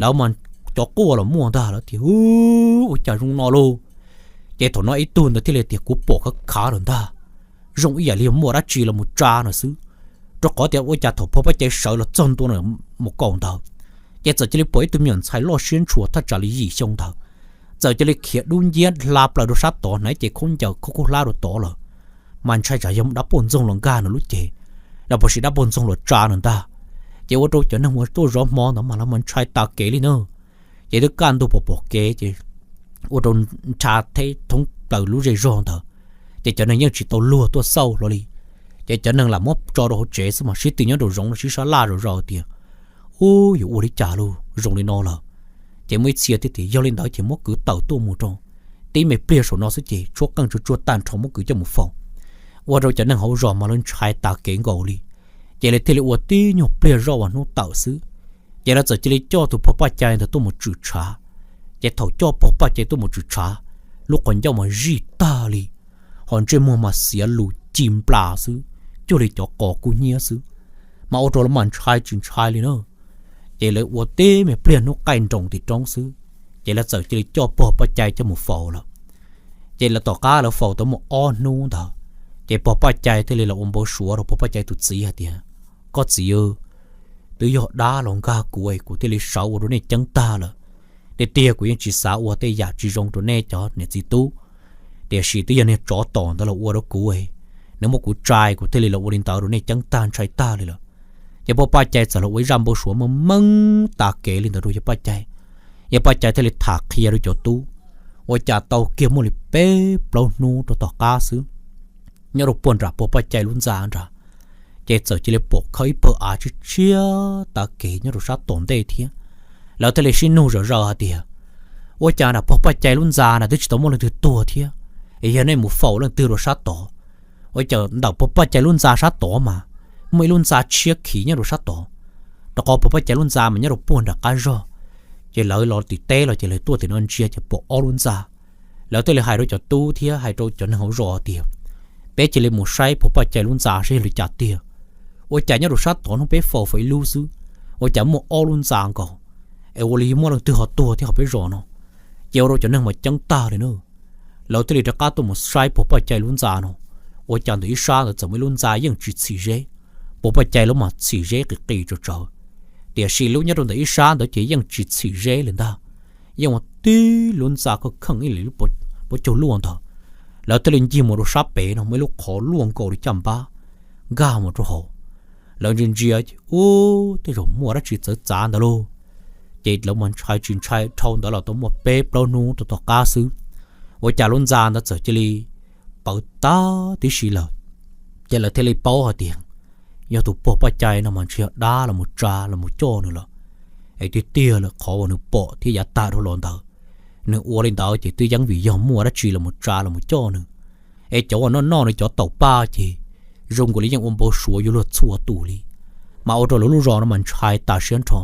lawv mas cov quaj los muaj ntag. Lawv tias, Ub, ua cas zoo no lauj? Ces thaum no ib tug ntawd thiaj li tias, Kuv pom khav khav lawm ntag, zoo ib yam li muaj dab tsi los mus tsa no xwb. Rau qhov tias ua cas thaum pog poj cai sawv los txog ntua mus kaum ntawd, ces txawm cia li pom ib tug me nyuam ntxhais loj siab ntshua thaj tsam li yim xyoo ntawd, txawm cia li khiav dub nciab hla plaws rau sab tod, hnav cev khaub ncaws khaub khaub hlab rau tod lawm. Mas ntshai tsam yog dab poj ntxoog los nkag nws lub cev, los puas sis dab poj ntxoog los tsa nws ntag. Ces ua rau cov neeg uas tuaj zov hmo ntawd mas lawv mas ntshai tas kev li na. Ces twb kaj ntug pom pom kev ces ua rau nrhav theb thoob plaws lub zej zog ntawd, ces cov neeg yeej tsis tau luag tuaj xauj hlo li. Ces cov neeg lam muab tso rau hauv tsev xwb mas sib tw nyob rau zoov los sib sab laj zom zaws tias, Ub, yuav ua li cas lauj, zoo li no lawm? Ces muaj ib txhia thiaj tias, Yog li ntawd ces muab kwv tawm tuaj mus rau tib me pliag saum no xwb ces tshuab qeej tsuag tsuag tag nrho muab kwv coj mus faus. Ua rau cov neeg hauv zos mas lawv ntshai tas kev nkaus li. Ces lawv thiaj li ua tib nyuag pliag zoj uas hnub tawm xwb, ces lawv txawm cia li coj tus pog Paj Cai ntawd tuaj mus tshwm tshav. Ces thaum coj pog Paj Cai tuaj mus tshwm tshav, lub qhov ncauj mas zij tag li, ho ntsej muag mas xiav lus ci nplas xwb, cuag li cov qos kub hnyiab xwb, mas ua rau lawv mas ntshai tsis ntshai li na. Ces lawv ua tib me pliag hnub qaij nroos tim roob xwb, ces lawv txawm cia li coj pog Paj Cai coj mus faus lawm. Ces lawv tom qab lawv faus tau muaj ob hnub ntawd, ces pog Paj Cai thiaj li los ua npau suav rau pog Paj Cai tus txiv hais tias, Koj txiv, twb yog dab los nkag kuv es kuv thiaj li sawv ua rau nej ceeb tag lawm. Tiag tiag kuv yeej tsis xav ua tej yam tsis zoo rau nej cov niam txiv tub, tiam sis twb yog niag tsov tom ntawd los ua rau kuv, nws muab kuv tsa, kuv thiaj li los ua li ntawd rau nej ceeb tag ntshai tag li lawm. Ces pog Paj Cai txawm los ua ib zaj npau suav meej meej tas kev li ntawd rau yawg Paj Cai. Yawg Paj Cai thiaj li tham qhia rau cov tub, ua cas tau kiag muaj li peb plaub hnub rau tom qab xwb, nyob rau puag nram pog Paj Cai lub ntxa nrad, ces txawm cia li pom khawb ib pawg av tshiab tshiab tav kev nyob rau sab tom ntej thiab. Lawv thiaj li sib nug zom zaws hais tias, Ua cas nram pog Paj Cai lub ntxa na twb tsis tau muaj leej twg tuag thiab, es yog nej mus faus leej twg rau sab tod? Ua cas ntawm pog Paj Cai lub ntxa sab tod mas muaj ib lub ntxa tshiab khiv nyob rau sab tod, rau qhov pog Paj Cai lub ntxa mas nyob rau puag nram qab zog. Ces lawv los tim teb los ces lawv tuaj tim no ntsia ces pom ob lub ntxa. Lawv thiaj li hais rau cov tub thiab hais rau cov neeg hauv zos tias, Peb cia li mus saib pog Paj Cai lub ntxa saib yog li cas tiag. Ua cas nyob rau sab tod hnub peb faus faus ib lub xwb, ua cas muaj ob lub ntxa nkaus, es ua li muaj leej twg ho tuag thiab hauv peb zos no? Ces ua rau cov neeg mas ceeb tag li na. Lawv thiaj li rov qab tuaj mus saib pog Paj Cai lub ntxa no, ua cas ntawm ib sab ntawd txawm muaj ib lub ntxa yeej tsis txhim zeb. Pog Paj Cai lub mas txhim zeb qis qis tsawv tsawv, tiam sis lub nyob rau ntawm ib sab ntawd ces yeej tsis txhim zeb li ntag, yeej ua tib lub ntxa kheej kheej ib li lub pob caug luaj ntawd. Lawv thiaj li ncig mus rau sab pem no muaj ib lub qhov luaj nkaus li caj npab nkag mus rau hauv. Lawv ntsia ntsia, Ub, tej zaum muaj dab tsi txawv txav ntawd lauj. Ces lawv mas ntshai tsis ntshai dhau ntawd los tau muaj peb plaub hnub rau tom qab xwb, ua cas lub ntxa ntawd txawm cia li pawv tag tib si lawm. Ces lawv thiaj li paub hais tias, Yog tus pog Paj Cai no mas ntshe yog dab los mus tsa los mus coj nws lawm. Es tiag tiag lawm qhov uas nws pom thiab yav tag dhau los ntawd, nws ua li ntawd ces twb yeej vim yog muaj dab tsi los mus tsa los mus coj nws. Es cov uas noj noj nws cov taum paj ces zoo nkaus li yeej ua npau suav yuav luag txhua tus li, mas ua rau lawv lub zos no mas ntshai tas siab nrho.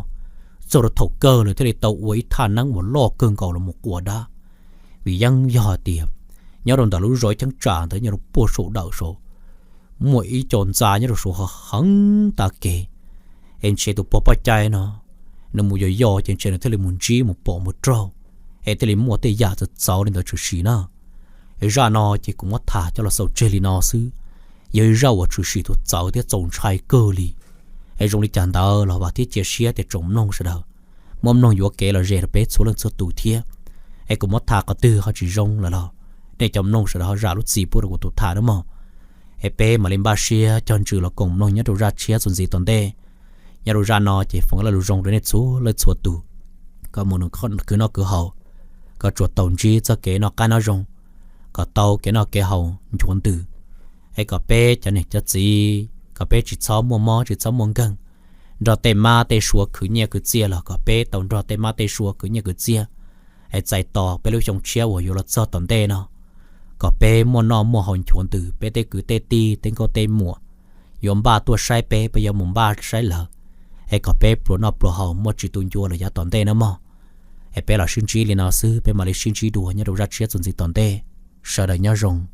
Txog rau thaum kawg lawv thiaj li tau ua ib thaj neeb uas loj kawg nkaus los mus quas dab. Vim yeej yog hais tias nyob rau ntawm lub zos cheeb tsam ntawd nyob rau puag saum dawm saud, muaj ib co ntxa nyob rau saud heev tas kev. Es ntshe tus pog Paj Cai no, nws mus yos yos ces ntshe nws thiaj li mus ntsib mus pom mus raug, es thiaj li muaj tej yam txawv txawv li ntawd tshwm sim na. Es zaj no ces kuv muab tham coj los xaus tseg li no xwb. Yog ib zaj uas tshwm sim txaus txawv thiab txaus ntshai kawg li. Es zoo li cas ntawd los vam thiab cia siab tias tsoom mloog sawv daws muab mloog yuav kev lom zem rau peb txhua leej txhua tus thiab. Es kuv muab tham qhov twg ho tsis zoo lawm los nej cov mloog sawv daws ho zam lub txim pub rau kuv tus tham nawb mog. Es peb mam li npaj siab cog ntsws los koom mloog nyob rau zaj tshiab txuas ntxiv tom ntej. Nyob rau zaj no ces foom ib lo lus zoo rau nej txhua leej txhua tus, kom mus nws kwv noj kwv haus, kom tsuas tau ntsib txoj kev noj qab nyob zoo, kom tau kev noj kev haus nchuav ntws. Es kom peb cov niam cov txiv kom peb tsis txhob muaj mob tsis txhob muaj nkeeg, nrog tej mab tej sua khwv nyiaj khwv txiaj los kom peb tau nrog tej mab tej sua khwv nyiaj khwv txiaj. es txais tos peb lub xyoo tshiab uas yuav los txog tom ntej no, kom peb muaj noj muaj haus nchuav ntws, peb tej kwv tej tij tej nkauj tej muam yuav npaj tuaj saib peb, peb yuav mus npaj saib lawv, es kom peb pluas noj pluas haus muaj tsis tu ncua lawm yav tom ntej na mog. Es peb los sib ntsib li no xwb, peb mam li sib ntsib dua nyob rau zaj tshiab txuas ntxiv tom ntej. Sawv daws nyob zoo.